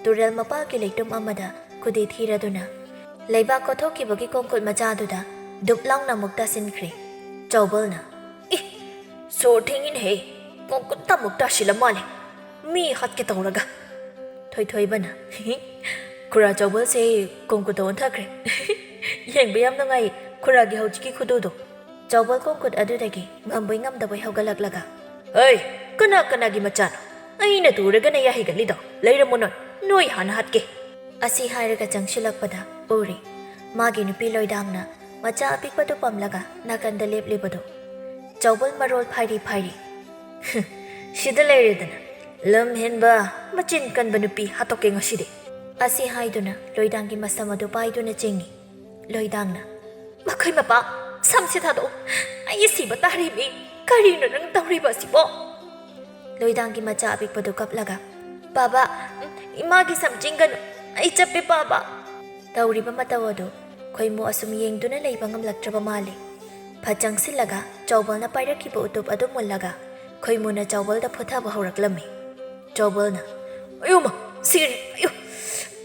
ꯇꯨꯔꯦꯜ ꯃꯄꯥꯜꯒꯤ ꯂꯩꯇꯨꯝ ꯑꯃꯗ ꯈꯨꯗꯤ ꯊꯤꯔꯗꯨꯅ ꯂꯩꯕꯥꯛ ꯀꯣꯊꯣꯛꯈꯤꯕꯒꯤ ꯀꯣꯡꯈꯨꯠ ꯃꯆꯥꯗꯨꯗ ꯗꯨꯞ ꯂꯥꯎꯅ ꯑꯃꯨꯛ ꯇꯥꯁꯤꯟꯈ꯭ꯔꯦ꯫ ꯆꯥꯎꯕꯜꯅ, "ꯏ! ꯁꯣꯔ ꯊꯤꯡꯉꯤꯅꯦꯍꯦ, ꯀꯣꯡꯈꯨꯠꯇ ꯑꯃꯨꯛ ꯇꯥꯁꯤꯜꯂ ꯃꯥꯜꯂꯦ꯫ ꯃꯤ ꯍꯥꯠꯀꯦ ꯇꯧꯔꯒ"꯫ ꯊꯣꯏꯊꯣꯏꯕꯅ, "ꯈꯨꯔꯥ ꯆꯥꯎꯕꯜꯁꯦ ꯀꯣꯡꯈꯨꯠꯇ ꯑꯣꯟꯊꯈ꯭ꯔꯦ꯫ ꯌꯦꯡꯕ ꯌꯥꯝ ꯅꯨꯡꯉꯥꯏ ꯈꯨꯔꯥꯒꯤ ꯍꯧꯖꯤꯛꯀꯤ ꯈꯨꯗꯣꯗꯣ"꯫ ꯆꯥꯎꯕꯜ ꯀꯣꯡꯈꯨꯠ ꯑꯗꯨꯗꯒꯤ ꯉꯝꯕꯣꯏ ꯉꯝꯗꯕꯣꯏ ꯍꯧꯒꯠꯂꯛꯂꯒ, "ꯍꯩ, ꯀꯅꯥ ꯀꯅꯥꯒꯤ ꯃꯆꯥꯅꯣ? ꯑꯩꯅ ꯇꯨꯔꯒ ꯅꯌꯥ ꯍꯤꯒꯠꯂꯤꯗꯣ? ꯂꯩꯔꯝꯃꯨ ꯅꯣꯏ, ꯅꯣꯏ ꯍꯥꯟꯅ ꯍꯥꯠꯀꯦ!" ꯑꯁꯤ ꯍꯥꯏꯔꯒ ꯆꯪꯁꯤꯜꯂꯛꯄꯗ ꯎꯔꯤ, ꯃꯥꯒꯤ ꯅꯨꯄꯤ ꯂꯣꯏꯗꯥꯡꯅ ꯃꯆꯥ ꯑꯄꯤꯛꯄꯗꯨ ꯄꯝꯂꯒ ꯅꯥꯀꯟꯗ ꯂꯦꯞꯂꯤꯕꯗꯨ꯫ ꯆꯥꯎꯕꯜ ꯃꯔꯣꯜ ꯐꯥꯏꯔꯤ ꯐꯥꯏꯔꯤ, "ꯁꯤꯗ ꯂꯩꯔꯦꯗꯅ, ꯂꯝ ꯍꯦꯟꯕ, ꯃꯆꯤꯟ ꯀꯟꯕ ꯅꯨꯄꯤ ꯍꯥꯠꯇꯣꯛꯀꯦ ꯉꯁꯤꯗꯤ!" ꯑꯁꯤ ꯍꯥꯏꯗꯨꯅ ꯂꯣꯏꯗꯥꯡꯒꯤ ꯃꯁꯝ ꯑꯗꯨ ꯄꯥꯏꯗꯨꯅ ꯆꯤꯡꯏ꯫ ꯂꯣꯏꯗꯥꯡꯅ, "ꯃꯈꯣꯏ ꯃꯄꯥ, ꯁꯝꯁꯦ ꯊꯥꯗꯣꯛꯎ꯫ ꯑꯩ ꯁꯤꯕ ꯇꯥꯔꯦ ꯃꯤ꯫ ꯀꯔꯤꯅꯣ ꯅꯪ ꯇꯧꯔꯤꯕ ꯑꯁꯤꯕꯣ?" ꯂꯣꯏꯗꯥꯡꯒꯤ ꯃꯆꯥ ꯑꯄꯤꯛꯄꯗꯨ ꯀꯞꯂꯒ, "ꯄꯥꯕ, ꯏꯃꯥꯒꯤ ꯁꯝ ꯆꯤꯡꯒꯅꯨ꯫ ꯑꯩ ꯆꯞꯄꯦ ꯄꯥꯕ!" ꯇꯧꯔꯤꯕ ꯃꯇꯧ ꯑꯗꯨ ꯈꯣꯏꯃꯨ ꯑꯁꯨꯝ ꯌꯦꯡꯗꯨꯅ ꯂꯩꯕ ꯉꯝꯂꯛꯇ꯭ꯔꯕ ꯃꯥꯜꯂꯤ꯫ ꯐꯠ ꯆꯪꯁꯤꯜꯂꯒ ꯆꯥꯎꯕꯜꯅ ꯄꯥꯏꯔꯛꯈꯤꯕ ꯎꯇꯨꯞ ꯑꯗꯨ ꯃꯨꯜꯂꯒ ꯈꯣꯏꯃꯨꯅ ꯆꯥꯎꯕꯜꯗ ꯐꯨꯊꯕ ꯍꯧꯔꯛꯂꯝꯃꯤ꯫ ꯆꯥꯎꯕꯜꯅ, "ꯑꯌꯣꯃ, ꯁꯤꯔꯦ, ꯑꯌꯣ!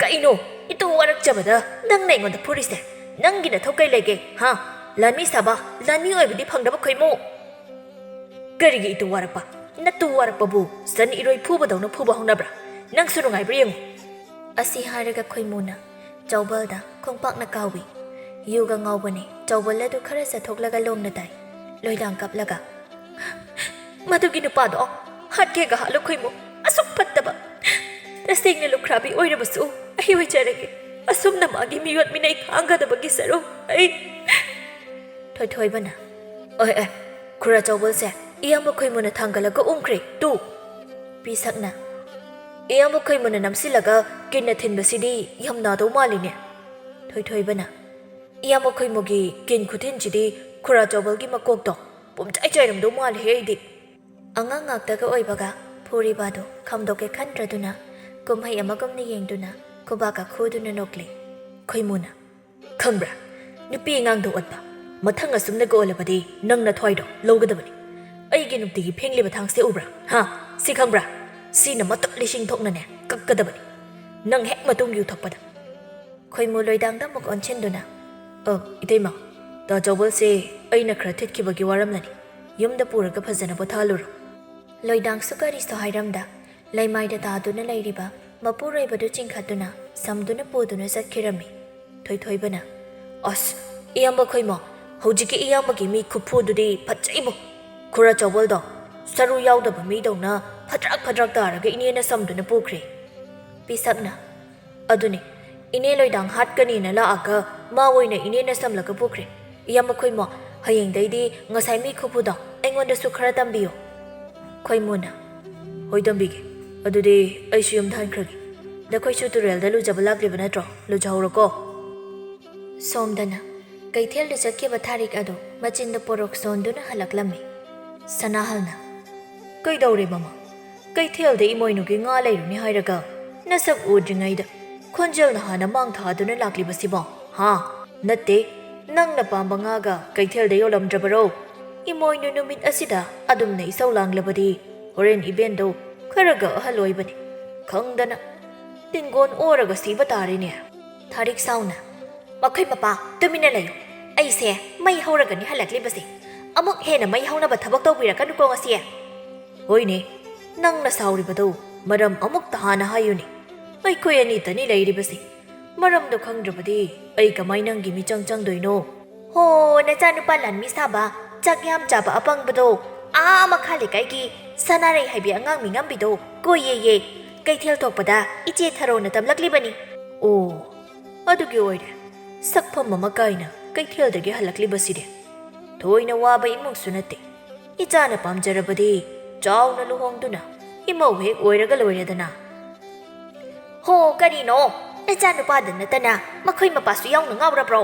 ꯀꯩꯅꯣ, ꯏꯇꯨ ꯋꯥꯔꯛꯆꯕꯗ ꯅꯪꯅ ꯑꯩꯉꯣꯟꯗ ꯐꯨꯔꯤꯁꯦ? ꯅꯪꯒꯤ ꯅꯊꯧ ꯀꯩ ꯂꯩꯒꯦ, ꯍꯥ? ꯂꯥꯟꯃꯤ ꯁꯥꯕ, ꯂꯥꯟꯃꯤ ꯑꯣꯏꯕꯗꯤ ꯐꯪꯗꯕ ꯈꯣꯏꯃꯨ!" "ꯀꯔꯤꯒꯤ ꯏꯇꯨ ꯋꯥꯔꯛꯄ? ꯅꯇꯨ ꯋꯥꯔꯛꯄꯕꯨ ꯁꯟ ꯏꯔꯣꯏ ꯐꯨꯕꯗꯧꯅ ꯐꯨꯕ ꯍꯧꯅꯕ꯭ꯔꯥ? ꯅꯪꯁꯨ ꯅꯨꯡꯉꯥꯏꯕ꯭ꯔꯥ ꯌꯦꯡꯉꯨ!" ꯑꯁꯤ ꯍꯥꯏꯔꯒ ꯈꯣꯏꯃꯨꯅ ꯆꯥꯎꯕꯜꯗ ꯈꯣꯡꯄꯥꯛꯅ ꯀꯥꯎꯏ꯫ ꯌꯨꯒ ꯉꯥꯎꯕꯅꯦ, ꯆꯥꯎꯕꯜ ꯑꯗꯨ ꯈꯔ ꯆꯠꯊꯣꯛꯂꯒ ꯂꯣꯡꯅ ꯇꯥꯏ꯫ ꯂꯣꯏꯗꯥꯡ ꯀꯞꯂꯒ, "ꯃꯗꯨꯒꯤ ꯅꯨꯄꯥꯗꯣ ꯍꯥꯠꯀꯦꯒ ꯍꯥꯠꯂꯨ ꯈꯣꯏꯃꯨ, ꯑꯁꯨꯛ ꯐꯠꯇꯕ! ꯇꯁꯦꯡꯅ ꯂꯨꯈ꯭ꯔꯥꯕꯤ ꯑꯣꯏꯔꯕꯁꯨ ꯑꯩ ꯑꯣꯏꯖꯔꯒꯦ꯫ ꯑꯁꯨꯝꯅ ꯃꯥꯒꯤ ꯃꯤꯑꯣꯠ ꯃꯤꯅꯩ ꯈꯥꯡꯒꯗꯕꯒꯤ ꯁꯔꯨꯛ ꯑꯩ!" ꯊꯣꯏꯊꯣꯏꯕꯅ, "ꯑꯣꯏ, ꯑꯣꯏ, ꯈꯨꯔꯥ ꯆꯥꯎꯕꯜꯁꯦ ꯏꯌꯥꯝꯕ ꯈꯣꯏꯃꯨꯅ ꯊꯥꯡꯒꯠꯂꯒ ꯎꯪꯈ꯭ꯔꯦ ꯇꯨ!" ꯄꯤꯁꯛꯅ, "ꯏꯌꯥꯝꯕ ꯈꯣꯏꯃꯨꯅ ꯅꯝꯁꯤꯜꯂꯒ ꯀꯤꯟꯅ ꯊꯤꯟꯕꯁꯤꯗꯤ ꯌꯥꯝ ꯅꯥꯗꯧ ꯃꯥꯜꯂꯤꯅꯦ!" ꯊꯣꯏꯊꯣꯏꯕꯅ, "ꯏꯌꯥꯝꯕ ꯈꯣꯏꯃꯨꯒꯤ ꯀꯤꯟ ꯈꯨꯊꯤꯟꯁꯤꯗꯤ ꯈꯨꯔꯥ ꯆꯥꯎꯕꯜꯒꯤ ꯃꯀꯣꯛꯇꯣ ꯄꯨꯝꯆꯥꯏ ꯆꯥꯏꯔꯝꯗꯧ ꯃꯥꯜꯂꯦꯍꯦ ꯑꯩꯗꯤ!" ꯑꯉꯥꯡ ꯉꯥꯛꯇꯒ ꯑꯣꯏꯕꯒ ꯐꯨꯔꯤꯕ ꯑꯗꯨ ꯈꯥꯝꯗꯣꯛꯀꯦ ꯈꯟꯗ꯭ꯔꯗꯨꯅ ꯀꯨꯝꯍꯩ ꯑꯃꯒꯨꯝꯅ ꯌꯦꯡꯗꯨꯅ ꯈꯨꯕꯥꯛꯀ ꯈꯨꯗꯨꯅ ꯅꯣꯛꯂꯤ꯫ ꯈꯣꯏꯃꯨꯅ, "ꯈꯪꯕ꯭ꯔꯥ, ꯅꯨꯄꯤ ꯑꯉꯥꯡꯗ ꯑꯣꯠꯄ, ꯃꯊꯪ ꯑꯁꯨꯝꯅꯒ ꯑꯣꯜꯂꯕꯗꯤ ꯅꯪ ꯅꯊ꯭ꯋꯥꯏꯗꯣ ꯂꯧꯒꯗꯕꯅꯤ꯫ ꯑꯩꯒꯤ ꯅꯨꯡꯇꯤꯒꯤ ꯐꯦꯡꯂꯤꯕ ꯊꯥꯡꯁꯦ ꯎꯕ꯭ꯔꯥ? ꯍꯥ? ꯁꯤ ꯈꯪꯕ꯭ꯔꯥ? ꯁꯤꯅ ꯃꯇꯨꯞ ꯂꯤꯁꯤꯡ ꯊꯣꯛꯅꯅꯦ ꯀꯛꯀꯗꯕꯅꯤ, ꯅꯪ ꯍꯦꯛ ꯃꯇꯨꯡ ꯌꯨ ꯊꯛꯄꯗ!" ꯈꯣꯏꯃꯨ ꯂꯣꯏꯗꯥꯡꯗ ꯑꯃꯨꯛ ꯑꯣꯟꯁꯤꯟꯗꯨꯅ, "ꯑꯣ, ꯏꯇꯩꯃ, ꯇꯥ ꯆꯥꯎꯕꯜꯁꯦ ꯑꯩꯅ ꯈꯔ ꯊꯤꯠꯈꯤꯕꯒꯤ ꯋꯥꯔꯝꯂꯅꯤ꯫ ꯌꯨꯝꯗ ꯄꯨꯔꯒ ꯐꯖꯅ ꯄꯣꯊꯥꯍꯜꯂꯨꯔꯣ꯫" ꯂꯣꯏꯗꯥꯡꯁꯨ ꯀꯔꯤꯁꯨ ꯍꯥꯏꯔꯝꯗ ꯂꯩꯃꯥꯏꯗ ꯇꯥꯗꯨꯅ ꯂꯩꯔꯤꯕ ꯃꯄꯨꯔꯣꯏꯕꯗꯨ ꯆꯤꯡꯈꯠꯇꯨꯅ ꯁꯝꯗꯨꯅ ꯄꯨꯗꯨꯅ ꯆꯠꯈꯤꯔꯝꯃꯤ꯫ ꯊꯣꯏꯊꯣꯏꯕꯅ, "ꯑꯁ, ꯏꯌꯥꯝꯕ ꯈꯣꯏꯃꯣ, ꯍꯧꯖꯤꯛꯀꯤ ꯏꯌꯥꯝꯕꯒꯤ ꯃꯤ ꯈꯨꯐꯨꯗꯨꯗꯤ ꯐꯠꯖꯩꯕꯣ꯫ ꯈꯨꯔꯥ ꯆꯥꯎꯕꯜꯗꯣ ꯁꯔꯨ ꯌꯥꯎꯗꯕ ꯃꯤꯗꯧꯅ ꯐꯗ꯭ꯔꯛ ꯐꯗ꯭ꯔꯛ ꯇꯥꯔꯒ ꯏꯅꯦꯅ ꯁꯝꯗꯨꯅ ꯄꯨꯈ꯭ꯔꯦ꯫ ꯄꯤꯁꯛꯅ, ꯑꯗꯨꯅꯤ, ꯏꯅꯦ ꯂꯣꯏꯗꯥꯡ ꯍꯥꯠꯀꯅꯤꯅ ꯂꯥꯛꯑꯒ ꯃꯥ ꯑꯣꯏꯅ ꯏꯅꯦꯅ ꯁꯝꯂꯒ ꯄꯨꯈ꯭ꯔꯦ꯫ ꯏꯌꯥꯝꯕ ꯈꯣꯏꯃꯣ, ꯍꯌꯦꯡꯗꯩꯗꯤ ꯉꯁꯥꯏ ꯃꯤ ꯈꯨꯐꯨꯗꯣ ꯑꯩꯉꯣꯟꯗꯁꯨ ꯈꯔ ꯇꯝꯕꯤꯌꯨ꯫ ꯈꯣꯏꯃꯨꯅ, ꯍꯣꯏ ꯇꯝꯕꯤꯒꯦ꯫ ꯑꯗꯨꯗꯤ ꯑꯩꯁꯨ ꯌꯨꯝꯗ ꯍꯟꯈ꯭ꯔꯒꯦ꯫ ꯅꯈꯣꯏꯁꯨ ꯇꯨꯔꯦꯜꯗ ꯂꯨꯖꯕ ꯂꯥꯛꯂꯤꯕ ꯅꯠꯇ꯭ꯔꯣ? ꯂꯨꯖꯍꯧꯔꯣꯀꯣ꯫ ꯁꯣꯝꯗꯅ ꯀꯩꯊꯦꯜꯗ ꯆꯠꯈꯤꯕ ꯊꯥꯔꯤꯛ ꯑꯗꯨ ꯃꯆꯤꯟꯗ ꯄꯣꯔꯣꯛ ꯁꯣꯟꯗꯨꯅ ꯍꯜꯂꯛꯂꯝꯃꯤ꯫ ꯁꯅꯥꯍꯜꯅ, ꯀꯩꯗꯧꯔꯦ ꯃꯃꯥ? ꯀꯩꯊꯦꯜꯗ ꯏꯃꯣꯏꯅꯨꯒꯤ ꯉꯥ ꯂꯩꯔꯨꯅꯤ ꯍꯥꯏꯔꯒ ꯅꯁꯛ ꯎꯗ꯭ꯔꯤꯉꯩꯗ ꯈꯣꯟꯖꯦꯜꯅ ꯍꯥꯟꯅ ꯃꯥꯡ ꯊꯥꯗꯨꯅ ꯂꯥꯛꯂꯤꯕꯁꯤꯕꯣ? ꯍꯥ? ꯅꯠꯇꯦ, ꯅꯪꯅ ꯄꯥꯝꯕ ꯉꯥꯒ ꯀꯩꯊꯦꯜꯗ ꯌꯣꯜꯂꯝꯗ꯭ꯔꯕꯔꯣ? ꯏꯃꯣꯏꯅꯨ ꯅꯨꯃꯤꯠ ꯑꯁꯤꯗ ꯑꯗꯨꯝꯅ ꯏꯁꯧ ꯂꯥꯡꯂꯕꯗꯤ ꯍꯣꯔꯦꯟ ꯏꯕꯦꯟꯗꯣ ꯈꯔꯒ ꯑꯍꯜ ꯑꯣꯏꯕꯅꯤ, ꯈꯪꯗꯅ ꯇꯤꯡꯒꯣꯟ ꯑꯣꯔꯒ ꯁꯤꯕ ꯇꯥꯔꯦꯅꯦ꯫ ꯊꯥꯔꯤꯛ ꯁꯥꯎꯅ, ꯃꯈꯣꯏ ꯃꯄꯥ, ꯇꯨꯃꯤꯟꯅ ꯂꯩꯌꯨ꯫ ꯑꯩꯁꯦ ꯃꯩ ꯍꯧꯔꯒꯅꯤ ꯍꯜꯂꯛꯂꯤꯕꯁꯦ꯫ ꯑꯃꯨꯛ ꯍꯦꯟꯅ ꯃꯩ ꯍꯧꯅꯕ ꯊꯕꯛ ꯇꯧꯕꯤꯔꯛꯀꯅꯨꯀꯣ ꯉꯁꯤ꯫ ꯍꯣꯏꯅꯦ, ꯅꯪꯅ ꯁꯥꯎꯔꯤꯕꯗꯣ ꯃꯔꯝ ꯑꯃꯨꯛꯇ ꯍꯥꯟꯅ ꯍꯥꯏꯌꯨꯅꯦ꯫ ꯑꯩꯈꯣꯏ ꯑꯅꯤꯇꯅꯤ ꯂꯩꯔꯤꯕꯁꯦ꯫ ꯃꯔꯝꯗꯣ ꯈꯪꯗ꯭ꯔꯕꯗꯤ ꯑꯩ ꯀꯃꯥꯏ ꯅꯪꯒꯤ ꯃꯤꯆꯪ ꯆꯪꯗꯣꯏꯅꯣ? ꯍꯣ, ꯅꯆꯥꯅꯨꯄꯥ ꯂꯥꯟꯃꯤ ꯁꯥꯕ, ꯆꯥꯛ ꯌꯥꯝ ꯆꯥꯕ ꯑꯄꯪꯕꯗꯣ, ꯑꯥ ꯃꯈꯥ ꯂꯩꯀꯥꯏꯒꯤ ꯁꯅꯥꯔꯩ ꯍꯥꯏꯕꯤ ꯑꯉꯥꯡ ꯃꯤꯉꯝꯕꯤꯗꯣ ꯀꯣꯏꯌꯦꯌꯦ꯫ ꯀꯩꯊꯦꯜ ꯊꯣꯛꯄꯗ ꯏꯆꯦ ꯊꯔꯣꯅ ꯇꯝꯂꯛꯂꯤꯕꯅꯤ꯫ ꯑꯣ, ꯑꯗꯨꯒꯤ ꯑꯣꯏꯔꯦ꯫ ꯁꯛꯐꯝ ꯑꯃ ꯀꯥꯏꯅ ꯀꯩꯊꯦꯜꯗꯒꯤ ꯍꯜꯂꯛꯂꯤꯕꯁꯤꯗꯤ꯫ ꯊꯣꯏꯅ ꯋꯥꯕ ꯏꯃꯨꯡꯁꯨ ꯅꯠꯇꯦ꯫ ꯏꯆꯥꯅ ꯄꯥꯝꯖꯔꯕꯗꯤ ꯆꯥꯎꯅ ꯂꯨꯍꯣꯡꯗꯨꯅ ꯏꯃꯧ ꯍꯦꯛ ꯑꯣꯏꯔꯒ ꯂꯣꯏꯔꯦꯗꯅ꯫ ꯍꯣ, ꯀꯔꯤꯅꯣ? ꯅꯆꯥꯅꯨꯄꯥꯗ ꯅꯠꯇꯅ ꯃꯈꯣꯏ ꯃꯄꯥꯁꯨ ꯌꯥꯎꯅ ꯉꯥꯎꯔꯕ꯭ꯔꯣ?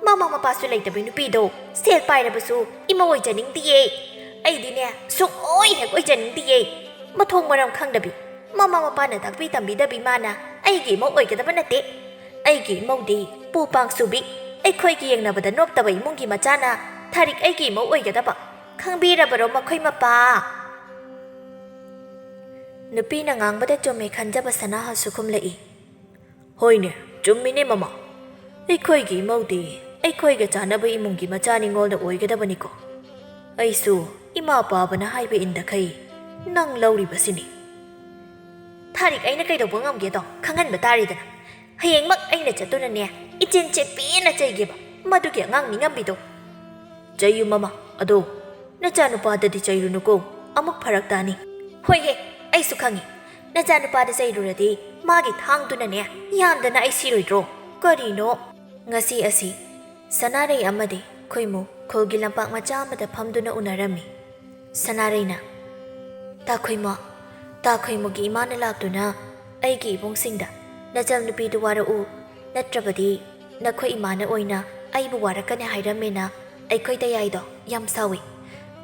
ꯃꯃꯥ ꯃꯄꯥꯁꯨ ꯂꯩꯇꯕꯤ ꯅꯨꯄꯤꯗꯣ ꯁꯦꯜ ꯄꯥꯏꯔꯕꯁꯨ ꯏꯃꯧ ꯑꯣꯏꯖꯅꯤꯡꯗꯤꯌꯦ꯫ ꯑꯩꯗꯤꯅꯦ, ꯁꯨꯡꯑꯣꯏ ꯍꯦꯛ ꯑꯣꯏꯖꯅꯤꯡꯗꯤꯌꯦ꯫ ꯃꯊꯣꯡ ꯃꯔꯝ ꯈꯪꯗꯕꯤ, ꯃꯃꯥ ꯃꯄꯥꯅ ꯇꯥꯛꯄꯤ ꯇꯝꯕꯤꯗꯕꯤ ꯃꯥꯅ ꯑꯩꯒꯤ ꯏꯃꯧ ꯑꯣꯏꯒꯗꯕ ꯅꯠꯇꯦ꯫ ꯑꯩꯒꯤ ꯏꯃꯧꯗꯤ ꯄꯨ ꯄꯥꯡꯁꯨꯕꯤ, ꯑꯩꯈꯣꯏꯒꯤ ꯌꯦꯡꯅꯕꯗ ꯅꯣꯞꯇꯕ ꯏꯃꯨꯡꯒꯤ ꯃꯆꯥꯅ ꯊꯥꯔꯤꯛ ꯑꯩꯒꯤ ꯏꯃꯧ ꯑꯣꯏꯒꯗꯕ꯫ ꯈꯪꯕꯤꯔꯕꯔꯣ ꯃꯈꯣꯏ ꯃꯄꯥ? ꯅꯨꯄꯤꯅ ꯉꯥꯡꯕꯗ ꯆꯨꯝꯃꯦ ꯈꯟꯖꯕ ꯁꯅꯥꯍꯜꯁꯨ ꯈꯨꯝꯂꯛꯏ꯫ ꯍꯣꯏꯅꯦ, ꯆꯨꯝꯃꯤꯅꯦ ꯃꯃꯥ꯫ ꯑꯩꯈꯣꯏꯒꯤ ꯏꯃꯧꯗꯤ ꯑꯩꯈꯣꯏꯒ ꯆꯥꯟꯅꯕ ꯏꯃꯨꯡꯒꯤ ꯃꯆꯥ ꯅꯤꯉꯣꯜꯗ ꯑꯣꯏꯒꯗꯕꯅꯤꯀꯣ꯫ ꯑꯩꯁꯨ ꯏꯃꯥ ꯄꯥꯕꯅ ꯍꯥꯏꯕ ꯏꯟꯗꯈꯩ ꯅꯪ ꯂꯧꯔꯤꯕꯁꯤꯅꯤ꯫ ꯊꯥꯔꯤꯛ ꯑꯩꯅ ꯀꯩꯗꯧꯕ ꯉꯝꯒꯦꯗꯣ ꯈꯪꯍꯟꯕ ꯇꯥꯔꯦꯗꯅ꯫ ꯍꯌꯦꯡꯃꯛ ꯑꯩꯅ ꯆꯠꯇꯨꯅꯅꯦ, ꯏꯆꯦꯟ ꯆꯦꯠꯄꯤꯅ ꯆꯩꯒꯦꯕ ꯃꯗꯨꯒꯤ ꯑꯉꯥꯡ ꯃꯤꯉꯝꯕꯤꯗꯣ꯫ ꯆꯩꯌꯨ ꯃꯃꯥ, ꯑꯗꯣ ꯅꯆꯥꯅꯨꯄꯥꯗꯗꯤ ꯆꯩꯔꯨꯅꯨꯀꯣ, ꯑꯃꯨꯛ ꯐꯔꯛ ꯇꯥꯅꯤ꯫ ꯍꯣꯏꯍꯦ, ꯑꯩꯁꯨ ꯈꯪꯉꯤ꯫ ꯅꯆꯥꯅꯨꯄꯥꯗ ꯆꯩꯔꯨꯔꯗꯤ ꯃꯥꯒꯤ ꯊꯥꯡꯗꯨꯅ ꯌꯥꯟꯗꯅ ꯑꯩ ꯁꯤꯔꯣꯏꯗ꯭ꯔꯣ? ꯀꯔꯤꯅꯣ? ꯉꯁꯤ ꯑꯁꯤ ꯁꯅꯥꯔꯩ ꯑꯃꯗꯤ ꯈꯣꯏꯃꯨ ꯈꯨꯜꯒꯤ ꯂꯝꯄꯥꯛ ꯃꯆꯥ ꯑꯃꯗ ꯐꯝꯗꯨꯅ ꯎꯅꯔꯝꯃꯤ꯫ ꯁꯅꯥꯔꯩꯅ, "ꯇꯥ ꯈꯣꯏꯃꯨ, ꯇꯥ ꯈꯣꯏꯃꯨꯒꯤ ꯏꯃꯥꯅ ꯂꯥꯛꯇꯨꯅ ꯑꯩꯒꯤ ꯏꯕꯨꯡꯁꯤꯡꯗ ꯅꯆꯜ ꯅꯨꯄꯤꯗꯨ ꯋꯥꯔꯛꯎ, ꯅꯠꯇ꯭ꯔꯕꯗꯤ ꯅꯈꯣꯏ ꯏꯃꯥꯅ ꯑꯣꯏꯅ ꯑꯩꯕꯨ ꯋꯥꯔꯛꯀꯅꯤ ꯍꯥꯏꯔꯝꯃꯦꯅ ꯑꯩꯈꯣꯏ ꯇꯌꯥꯏꯗꯣ ꯌꯥꯝ ꯁꯥꯎꯏ꯫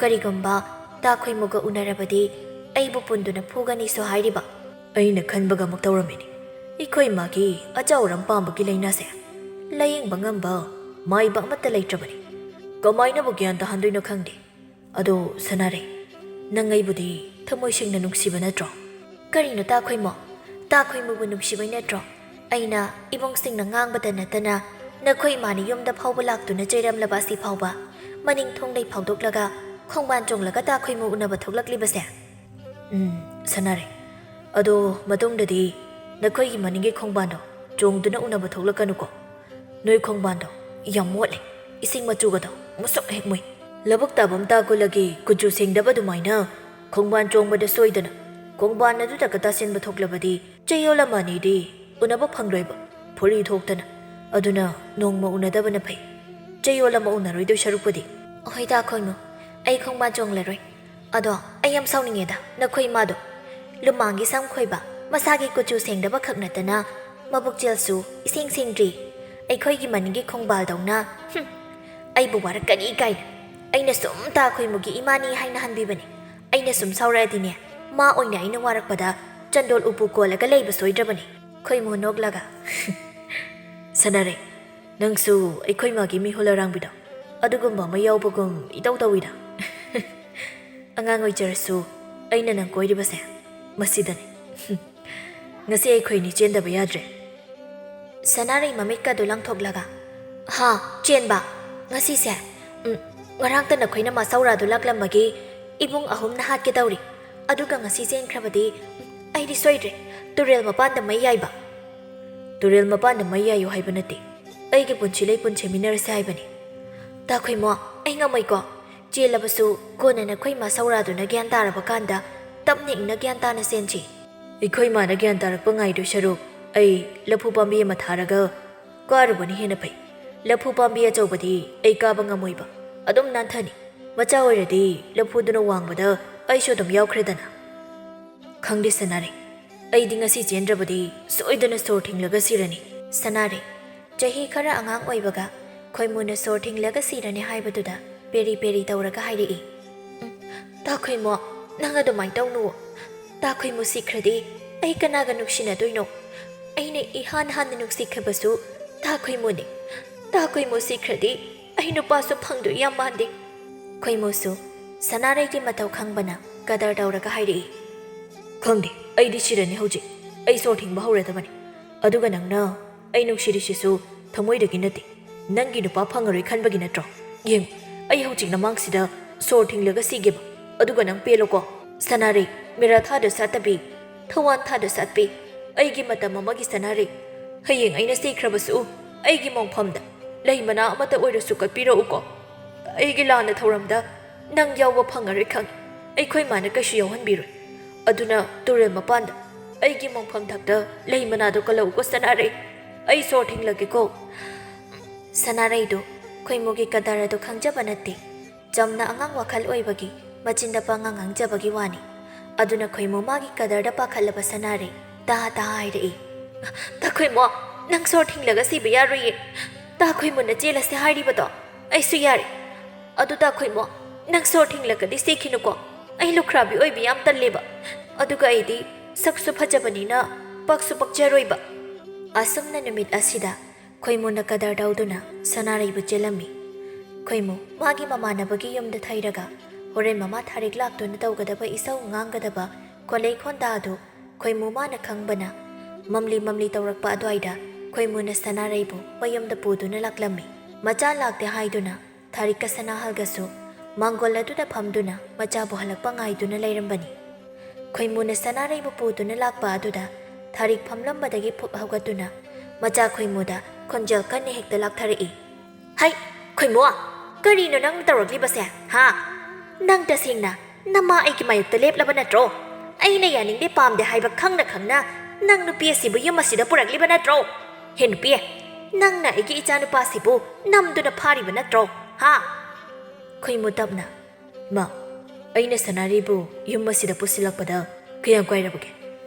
ꯀꯔꯤꯒꯨꯝꯕ ꯇꯥ ꯈꯣꯏꯃꯨꯒ ꯎꯅꯔꯕꯗꯤ ꯑꯩꯕꯨ ꯄꯨꯟꯗꯨꯅ ꯐꯨꯒꯅꯤꯁꯨ ꯍꯥꯏꯔꯤꯕ꯫" ꯑꯩꯅ ꯈꯟꯕꯒ ꯑꯃꯨꯛ ꯇꯧꯔꯝꯃꯤꯅꯤ꯫ ꯑꯩꯈꯣꯏ ꯏꯃꯥꯒꯤ ꯑꯆꯥꯎꯔꯝ ꯄꯥꯝꯕꯒꯤ ꯂꯥꯏꯅꯥꯁꯦ ꯂꯥꯌꯦꯡꯕ ꯉꯝꯕ ꯃꯥꯏꯕ ꯑꯃꯠꯇ ꯂꯩꯇ꯭ꯔꯕꯅꯤ꯫ ꯀꯃꯥꯏꯅꯕꯨ ꯒ꯭ꯌꯥꯟ ꯇꯥꯍꯟꯗꯣꯏꯅꯣ ꯈꯪꯗꯦ꯫ ꯑꯗꯣ ꯁꯅꯥꯔꯩ, ꯅꯪ ꯑꯩꯕꯨꯗꯤ ꯊꯃꯣꯏ ꯁꯦꯡꯅ ꯅꯨꯡꯁꯤꯕ ꯅꯠꯇ꯭ꯔꯣ? ꯀꯔꯤꯅꯣ ꯇꯥ ꯈꯣꯏꯃꯣ? ꯇꯥ ꯈꯣꯏꯃꯨꯕꯨ ꯅꯨꯡꯁꯤꯕꯩ ꯅꯠꯇ꯭ꯔꯣ ꯑꯩꯅ ꯏꯕꯨꯡꯁꯤꯡꯅ ꯉꯥꯡꯕꯗ ꯅꯠꯇꯅ ꯅꯈꯣꯏ ꯏꯃꯥꯅ ꯌꯨꯝꯗ ꯐꯥꯎꯕ ꯂꯥꯛꯇꯨꯅ ꯆꯩꯔꯝꯂꯕ ꯑꯁꯤ ꯐꯥꯎꯕ ꯃꯅꯤꯡ ꯊꯣꯡꯗꯩ ꯐꯥꯎꯗꯣꯛꯂꯒ ꯈꯣꯡꯕꯥꯟ ꯆꯣꯡꯂꯒ ꯇꯥ ꯈꯣꯏꯃꯨ ꯎꯅꯕ ꯊꯣꯛꯂꯛꯂꯤꯕꯁꯦ? ꯎꯝ, ꯁꯅꯥꯔꯩ, ꯑꯗꯣ ꯃꯇꯨꯡꯗꯗꯤ ꯅꯈꯣꯏꯒꯤ ꯃꯅꯤꯡꯒꯤ ꯈꯣꯡꯕꯥꯟꯗꯣ ꯆꯣꯡꯗꯨꯅ ꯎꯅꯕ ꯊꯣꯛꯂꯛꯀꯅꯨꯀꯣ꯫ ꯅꯣꯏ ꯈꯣꯡꯕꯥꯟꯗꯣ ꯌꯥꯝ ꯃꯣꯠꯂꯦ, ꯏꯁꯤꯡ ꯃꯆꯨꯒꯗꯣ ꯃꯨꯁꯨꯛ ꯍꯦꯛ ꯃꯨꯏ꯫ ꯂꯧꯕꯨꯛ ꯇꯥꯕꯝ ꯇꯥ ꯀꯨꯂꯒꯤ ꯀꯨꯆꯨ ꯁꯦꯡꯗꯕ ꯑꯗꯨꯃꯥꯏꯅ ꯈꯣꯡꯕꯥꯟ ꯆꯣꯡꯕꯗ ꯁꯣꯏꯗꯅ ꯈꯣꯡꯕꯥꯟ ꯑꯗꯨꯗꯒ ꯇꯥꯁꯤꯟꯕ ꯊꯣꯛꯂꯕꯗꯤ ꯆꯌꯣꯜ ꯑꯃ ꯑꯅꯤꯗꯤ ꯎꯅꯕ ꯐꯪꯂꯣꯏꯕ, ꯐꯨꯔꯤ ꯊꯣꯛꯇꯅ꯫ ꯑꯗꯨꯅ ꯅꯣꯡꯃ ꯎꯅꯗꯕꯅ ꯐꯩ, ꯆꯌꯣꯜ ꯑꯃ ꯎꯅꯔꯣꯏꯗꯣꯏ ꯁꯔꯨꯛꯄꯨꯗꯤ꯫ ꯑꯍꯣꯏꯗ ꯈꯣꯏꯃꯨ, ꯑꯩ ꯈꯣꯡꯕꯥꯟ ꯆꯣꯡꯂꯔꯣꯏ꯫ ꯑꯗꯣ ꯑꯩ ꯌꯥꯝ ꯁꯥꯎꯅꯤꯡꯉꯦꯗ ꯅꯈꯣꯏ ꯏꯃꯥꯗꯣ꯫ ꯂꯨꯃꯥꯡꯒꯤ ꯁꯝ ꯈꯣꯏꯕ, ꯃꯁꯥꯒꯤ ꯀꯨꯆꯨ ꯁꯦꯡꯗꯕ ꯈꯛ ꯅꯠꯇꯅ ꯃꯕꯨꯛꯆꯦꯜꯁꯨ ꯏꯁꯦꯡ ꯁꯦꯡꯗ꯭ꯔꯤ꯫ ꯑꯩꯈꯣꯏꯒꯤ ꯃꯅꯤꯡꯒꯤ ꯈꯣꯡꯕꯥꯜꯗꯧꯅ꯫ ꯍꯨꯝ, ꯑꯩꯕꯨ ꯋꯥꯔꯛꯀꯅꯤ ꯀꯥꯏꯅ꯫ ꯑꯩꯅ ꯁꯨꯝ ꯇꯥ ꯈꯣꯏꯃꯨꯒꯤ ꯏꯃꯥꯅꯤ ꯍꯥꯏꯅ ꯍꯟꯕꯤꯕꯅꯤ꯫ ꯑꯩꯅ ꯁꯨꯝ ꯁꯥꯎꯔꯛꯑꯗꯤꯅꯦ, ꯃꯥ ꯑꯣꯏꯅ ꯑꯩꯅ ꯋꯥꯔꯛꯄꯗ ꯆꯟꯗꯣꯜ ꯎꯄꯨ ꯀꯣꯜꯂꯒ ꯂꯩꯕ ꯁꯣꯏꯗ꯭ꯔꯕꯅꯤ꯫ ꯈꯣꯏꯃꯨ ꯅꯣꯛꯂꯒ, "ꯁꯅꯥꯔꯩ, ꯅꯪꯁꯨ ꯑꯩꯈꯣꯏ ꯃꯥꯒꯤ ꯃꯤꯍꯨꯜ ꯑꯔꯥꯡꯕꯤꯗꯣ ꯑꯗꯨꯒꯨꯝꯕ ꯑꯃ ꯌꯥꯎꯕꯒꯨꯝ ꯏꯇꯧ ꯇꯧꯏꯗ꯫" "ꯑꯉꯥꯡ ꯑꯣꯏꯖꯔꯁꯨ ꯑꯩꯅ ꯅꯪ ꯀꯣꯏꯔꯤꯕꯁꯦ ꯃꯁꯤꯗꯅꯤ꯫ ꯉꯁꯤ ꯑꯩꯈꯣꯏꯅꯤ ꯆꯦꯟꯗꯕ ꯌꯥꯗ꯭ꯔꯦ꯫" ꯁꯅꯥꯔꯩ ꯃꯃꯤꯠꯀꯗꯨ ꯂꯪꯊꯣꯛꯂꯒ, "ꯍꯥ, ꯆꯦꯟꯕ? ꯉꯁꯤꯁꯦ? ꯎꯝ, ꯉꯔꯥꯡꯇ ꯅꯈꯣꯏꯅ ꯃꯥꯁꯧꯔꯥꯗꯨ ꯂꯥꯛꯂꯝꯕꯒꯤ ꯏꯕꯨꯡ ꯑꯍꯨꯝꯅ ꯍꯥꯠꯀꯦ ꯇꯧꯔꯤ꯫ ꯑꯗꯨꯒ ꯉꯁꯤ ꯆꯦꯟꯈ꯭ꯔꯕꯗꯤ, ꯎꯝ, ꯑꯩꯗꯤ ꯁꯣꯏꯗ꯭ꯔꯦ꯫ ꯇꯨꯔꯦꯜ ꯃꯄꯥꯟꯗ ꯃꯩ ꯌꯥꯏꯕ꯫" "ꯇꯨꯔꯦꯜ ꯃꯄꯥꯟꯗ ꯃꯩ ꯌꯥꯏꯌꯨ ꯍꯥꯏꯕ ꯅꯠꯇꯦ, ꯑꯩꯒꯤ ꯄꯨꯟꯁꯤ ꯂꯩ ꯄꯨꯟꯁꯦꯝꯃꯤꯟꯅꯔꯁꯦ ꯍꯥꯏꯕꯅꯤ꯫" ꯇꯥ ꯈꯣꯏꯃꯣ, ꯑꯩ ꯉꯝꯃꯣꯏꯀꯣ꯫ ꯆꯦꯜꯂꯕꯁꯨ ꯀꯣꯟꯅ ꯅꯈꯣꯏ ꯃꯥ ꯁꯧꯔꯥꯗꯨꯅ ꯒ꯭ꯌꯥꯟ ꯇꯥꯔꯕ ꯀꯥꯟꯗ ꯇꯞꯅ ꯏꯪꯅ ꯒ꯭ꯌꯥꯟ ꯇꯥꯅ ꯆꯦꯟꯁꯤ꯫ ꯑꯩꯈꯣꯏ ꯃꯥꯅ ꯒ꯭ꯌꯥꯟ ꯇꯥꯔꯛꯄ ꯉꯥꯏꯗꯣꯏ ꯁꯔꯨꯛ ꯑꯩ ꯂꯐꯨ ꯄꯥꯝꯕꯤ ꯑꯃ ꯊꯥꯔꯒ ꯀꯥꯔꯨꯕꯅ ꯍꯦꯟꯅ ꯐꯩ꯫ ꯂꯐꯨ ꯄꯥꯝꯕꯤ ꯑꯆꯧꯕꯗꯤ ꯑꯩ ꯀꯥꯕ ꯉꯝꯃꯣꯏꯕ, ꯑꯗꯨꯝ ꯅꯥꯟꯊꯅꯤ꯫ ꯃꯆꯥ ꯑꯣꯏꯔꯗꯤ ꯂꯐꯨꯗꯨꯅ ꯋꯥꯡꯕꯗ ꯑꯩꯁꯨ ꯑꯗꯨꯝ ꯌꯥꯎꯈ꯭ꯔꯦꯗꯅ꯫ ꯈꯪꯗꯦ ꯁꯅꯥꯔꯩ, ꯑꯩꯗꯤ ꯉꯁꯤ ꯆꯦꯟꯗ꯭ꯔꯕꯗꯤ ꯁꯣꯏꯗꯅ ꯁꯣꯔ ꯊꯤꯡꯂꯒ ꯁꯤꯔꯅꯤ꯫ ꯁꯅꯥꯔꯩ, ꯆꯍꯤ ꯈꯔ ꯑꯉꯥꯡ ꯑꯣꯏꯕꯒ ꯈꯣꯏꯃꯨꯅ ꯁꯣꯔ ꯊꯤꯡꯂꯒ ꯁꯤꯔꯅꯤ ꯍꯥꯏꯕꯗꯨꯗ ꯄꯦꯔꯤ ꯄꯦꯔꯤ ꯇꯧꯔꯒ ꯍꯥꯏꯔꯛꯏ꯫ "ꯎꯝ, ꯇꯥ ꯈꯣꯏꯃꯣ, ꯅꯪ ꯑꯗꯨꯃꯥꯏꯅ ꯇꯧꯅꯨ꯫ ꯇꯥ ꯈꯣꯏꯃꯨ ꯁꯤꯈ꯭ꯔꯗꯤ ꯑꯩ ꯀꯅꯥꯒ ꯅꯨꯡꯁꯤꯅꯗꯣꯏꯅꯣ? ꯑꯩꯅ ꯏꯍꯥꯟ ꯍꯥꯟꯅ ꯅꯨꯡꯁꯤꯈꯤꯕꯁꯨ ꯇꯥ ꯈꯣꯏꯃꯨꯅꯤ꯫ ꯇꯥ ꯈꯣꯏꯃꯨ ꯁꯤꯈ꯭ꯔꯗꯤ ꯑꯩ ꯅꯨꯄꯥꯁꯨ ꯐꯪꯗꯣꯏ ꯌꯥꯝ ꯃꯥꯟꯗꯦ꯫" ꯈꯣꯏꯃꯨꯁꯨ ꯁꯅꯥꯔꯩꯒꯤ ꯃꯇꯧ ꯈꯪꯕꯅ ꯀꯗꯔ ꯇꯧꯔꯒ ꯍꯥꯏꯔꯛꯏ꯫ "ꯈꯪꯗꯦ, ꯑꯩꯗꯤ ꯁꯤꯔꯅꯤ ꯍꯧꯖꯤꯛ꯫ ꯑꯩ ꯁꯣꯔ ꯊꯤꯡꯕ ꯍꯧꯔꯗꯕꯅꯤ꯫ ꯑꯗꯨꯒ ꯅꯪꯅ ꯑꯩ ꯅꯨꯡꯁꯤꯔꯤꯁꯤꯁꯨ ꯊꯃꯣꯏꯗꯒꯤ ꯅꯠꯇꯦ, ꯅꯪꯒꯤ ꯅꯨꯄꯥ ꯐꯪꯉꯔꯣꯏ ꯈꯟꯕꯒꯤ ꯅꯠꯇ꯭ꯔꯣ? ꯌꯦꯡꯉꯨ, ꯑꯩ ꯍꯧꯖꯤꯛ ꯅꯃꯥꯡꯁꯤꯗ ꯁꯣꯔ ꯊꯤꯡꯂꯒ ꯁꯤꯒꯦꯕ, ꯑꯗꯨꯒ ꯅꯪ ꯄꯦꯜꯂꯣꯀꯣ꯫ ꯁꯅꯥꯔꯩ, ꯃꯤꯔꯥ ꯊꯥꯗ ꯁꯥꯠꯇꯕꯤ, ꯊꯋꯥꯟ ꯊꯥꯗ ꯁꯥꯠꯄꯤ, ꯑꯩꯒꯤ ꯃꯇꯝ ꯑꯃꯒꯤ ꯁꯅꯥꯔꯩ, ꯍꯌꯦꯡ ꯑꯩꯅ ꯁꯤꯈ꯭ꯔꯕꯁꯨ ꯑꯩꯒꯤ ꯃꯣꯡꯐꯝꯗ ꯂꯩ ꯃꯅꯥ ꯑꯃꯠꯇ ꯑꯣꯏꯔꯁꯨ ꯀꯠꯄꯤꯔꯛꯎꯀꯣ꯫ ꯑꯩꯒꯤ ꯂꯥꯟꯅ ꯊꯧꯔꯝꯗ ꯅꯪ ꯌꯥꯎꯕ ꯐꯪꯉꯔꯣꯏ ꯈꯪꯉꯤ꯫ ꯑꯩꯈꯣꯏ ꯃꯥꯅ ꯀꯩꯁꯨ ꯌꯥꯎꯍꯟꯕꯤꯔꯣꯏ꯫ ꯑꯗꯨꯅ ꯇꯨꯔꯦꯜ ꯃꯄꯥꯟꯗ ꯑꯩꯒꯤ ꯃꯣꯡꯐꯝ ꯊꯛꯇ ꯂꯩ ꯃꯅꯥꯗꯣ ꯀꯜꯂꯛꯎꯀꯣ ꯁꯅꯥꯔꯩ꯫ ꯑꯩ ꯁꯣꯔ ꯊꯤꯡꯂꯒꯦꯀꯣ꯫" ꯁꯅꯥꯔꯩꯗꯨ ꯈꯣꯏꯃꯨꯒꯤ ꯀꯗꯔ ꯑꯗꯨ ꯈꯪꯖꯕ ꯅꯠꯇꯦ꯫ ꯆꯝꯅ ꯑꯉꯥꯡ ꯋꯥꯈꯜ ꯑꯣꯏꯕꯒꯤ ꯃꯆꯤꯟꯗ ꯄꯉꯥꯡ ꯉꯥꯡꯖꯕꯒꯤ ꯋꯥꯅꯤ꯫ ꯑꯗꯨꯅ ꯈꯣꯏꯃꯨ ꯃꯥꯒꯤ ꯀꯗꯔꯗ ꯄꯥꯈꯠꯂꯕ ꯁꯅꯥꯔꯩ ꯇꯥ ꯇꯥ ꯍꯥꯏꯔꯛꯏ꯫ "ꯇꯥ ꯈꯣꯏꯃꯣ, ꯅꯪ ꯁꯣꯔ ꯊꯤꯡꯂꯒ ꯁꯤꯕ ꯌꯥꯔꯣꯏꯌꯦ꯫ ꯇꯥ ꯈꯣꯏꯃꯨꯅ ꯆꯦꯜꯂꯁꯦ ꯍꯥꯏꯔꯤꯕꯗꯣ ꯑꯩꯁꯨ ꯌꯥꯔꯦ꯫ ꯑꯗꯨ ꯇꯥ ꯈꯣꯏꯃꯣ, ꯅꯪ ꯁꯣꯔ ꯊꯤꯡꯂꯒꯗꯤ ꯁꯤꯈꯤꯅꯨꯀꯣ꯫ ꯑꯩ ꯂꯨꯈ꯭ꯔꯥꯕꯤ ꯑꯣꯏꯕ ꯌꯥꯝ ꯇꯜꯂꯦꯕ꯫ ꯑꯗꯨꯒ ꯑꯩꯗꯤ ꯁꯛꯁꯨ ꯐꯖꯕꯅꯤꯅ ꯄꯛꯁꯨ ꯄꯛꯆꯔꯣꯏꯕ꯫" ꯑꯁꯨꯝꯅ ꯅꯨꯃꯤꯠ ꯑꯁꯤꯗ ꯈꯣꯏꯃꯨꯅ ꯀꯗꯔ ꯇꯧꯗꯨꯅ ꯁꯅꯥꯔꯩꯕꯨ ꯆꯦꯜꯂꯝꯃꯤ꯫ ꯈꯣꯏꯃꯨ ꯃꯥꯒꯤ ꯃꯃꯥꯟꯅꯕꯒꯤ ꯌꯨꯝꯗ ꯊꯩꯔꯒ ꯍꯣꯔꯦꯟ ꯃꯃꯥ ꯊꯥꯔꯤꯛ ꯂꯥꯛꯇꯨꯅ ꯇꯧꯒꯗꯕ ꯏꯁꯧ ꯉꯥꯡꯒꯗꯕ ꯈꯣꯂꯩ ꯈꯣꯟꯗꯥ ꯑꯗꯨ ꯈꯣꯏꯃꯨ ꯃꯥꯅ ꯈꯪꯕꯅ ꯃꯝꯂꯤ ꯃꯝꯂꯤ ꯇꯧꯔꯛꯄ ꯑꯗꯨꯋꯥꯏꯗ ꯈꯣꯏꯃꯨꯅ ꯁꯅꯥꯔꯩꯕꯨ ꯃꯌꯨꯝꯗ ꯄꯨꯗꯨꯅ ꯂꯥꯛꯂꯝꯃꯤ꯫ ꯃꯆꯥ ꯂꯥꯛꯇꯦ ꯍꯥꯏꯗꯨꯅ ꯊꯥꯔꯤꯛꯀ ꯁꯅꯥꯍꯜꯒꯁꯨ ꯃꯥꯡꯒꯣꯜ ꯑꯗꯨꯗ ꯐꯝꯗꯨꯅ ꯃꯆꯥꯕꯨ ꯍꯜꯂꯛꯄ ꯉꯥꯏꯗꯨꯅ ꯂꯩꯔꯝꯕꯅꯤ꯫ ꯈꯣꯏꯃꯨꯅ ꯁꯅꯥꯔꯩꯕꯨ ꯄꯨꯗꯨꯅ ꯂꯥꯛꯄ ꯑꯗꯨꯗ ꯊꯥꯔꯤꯛ ꯐꯝꯂꯝꯕꯗꯒꯤ ꯐꯨꯛ ꯍꯧꯒꯠꯇꯨꯅ ꯃꯆꯥ ꯈꯣꯏꯃꯨꯗ ꯈꯣꯟꯖꯦꯜ ꯀꯟꯅ ꯍꯦꯛꯇ ꯂꯥꯛꯊꯔꯛꯏ꯫ "ꯍꯩ, ꯈꯣꯏꯃꯨ, ꯀꯔꯤꯅꯣ ꯅꯪꯅ ꯇꯧꯔꯛꯂꯤꯕꯁꯦ, ꯍꯥ? ꯅꯪ ꯇꯁꯦꯡꯅ ꯅꯃꯥ ꯑꯩꯒꯤ ꯃꯥꯌꯣꯛꯇ ꯂꯦꯞꯂꯕ ꯅꯠꯇ꯭ꯔꯣ? ꯑꯩꯅ ꯌꯥꯅꯤꯡꯗꯦ ꯄꯥꯝꯗꯦ ꯍꯥꯏꯕ ꯈꯪꯅ ꯈꯪꯅ ꯅꯪ ꯅꯨꯄꯤ ꯑꯁꯤꯕꯨ ꯌꯨꯝ ꯑꯁꯤꯗ ꯄꯨꯔꯛꯂꯤꯕ ꯅꯠꯇ꯭ꯔꯣ? ꯍꯦ ꯅꯨꯄꯤ, ꯅꯪꯅ ꯑꯩꯒꯤ ꯏꯆꯥꯅꯨꯄꯥꯁꯤꯕꯨ ꯅꯝꯗꯨꯅ ꯐꯥꯔꯤꯕ ꯅꯠꯇ꯭ꯔꯣ, ꯍꯥ? ꯈꯣꯏꯃꯨ ꯇꯞꯅ, "ꯏꯃꯥ, ꯑꯩꯅ ꯁꯅꯥꯔꯩꯕꯨ ꯌꯨꯝ ꯑꯁꯤꯗ ꯄꯨꯁꯤꯜꯂꯛꯄꯗ ꯀꯌꯥꯝ ꯀꯥꯏꯔꯕꯒꯦ?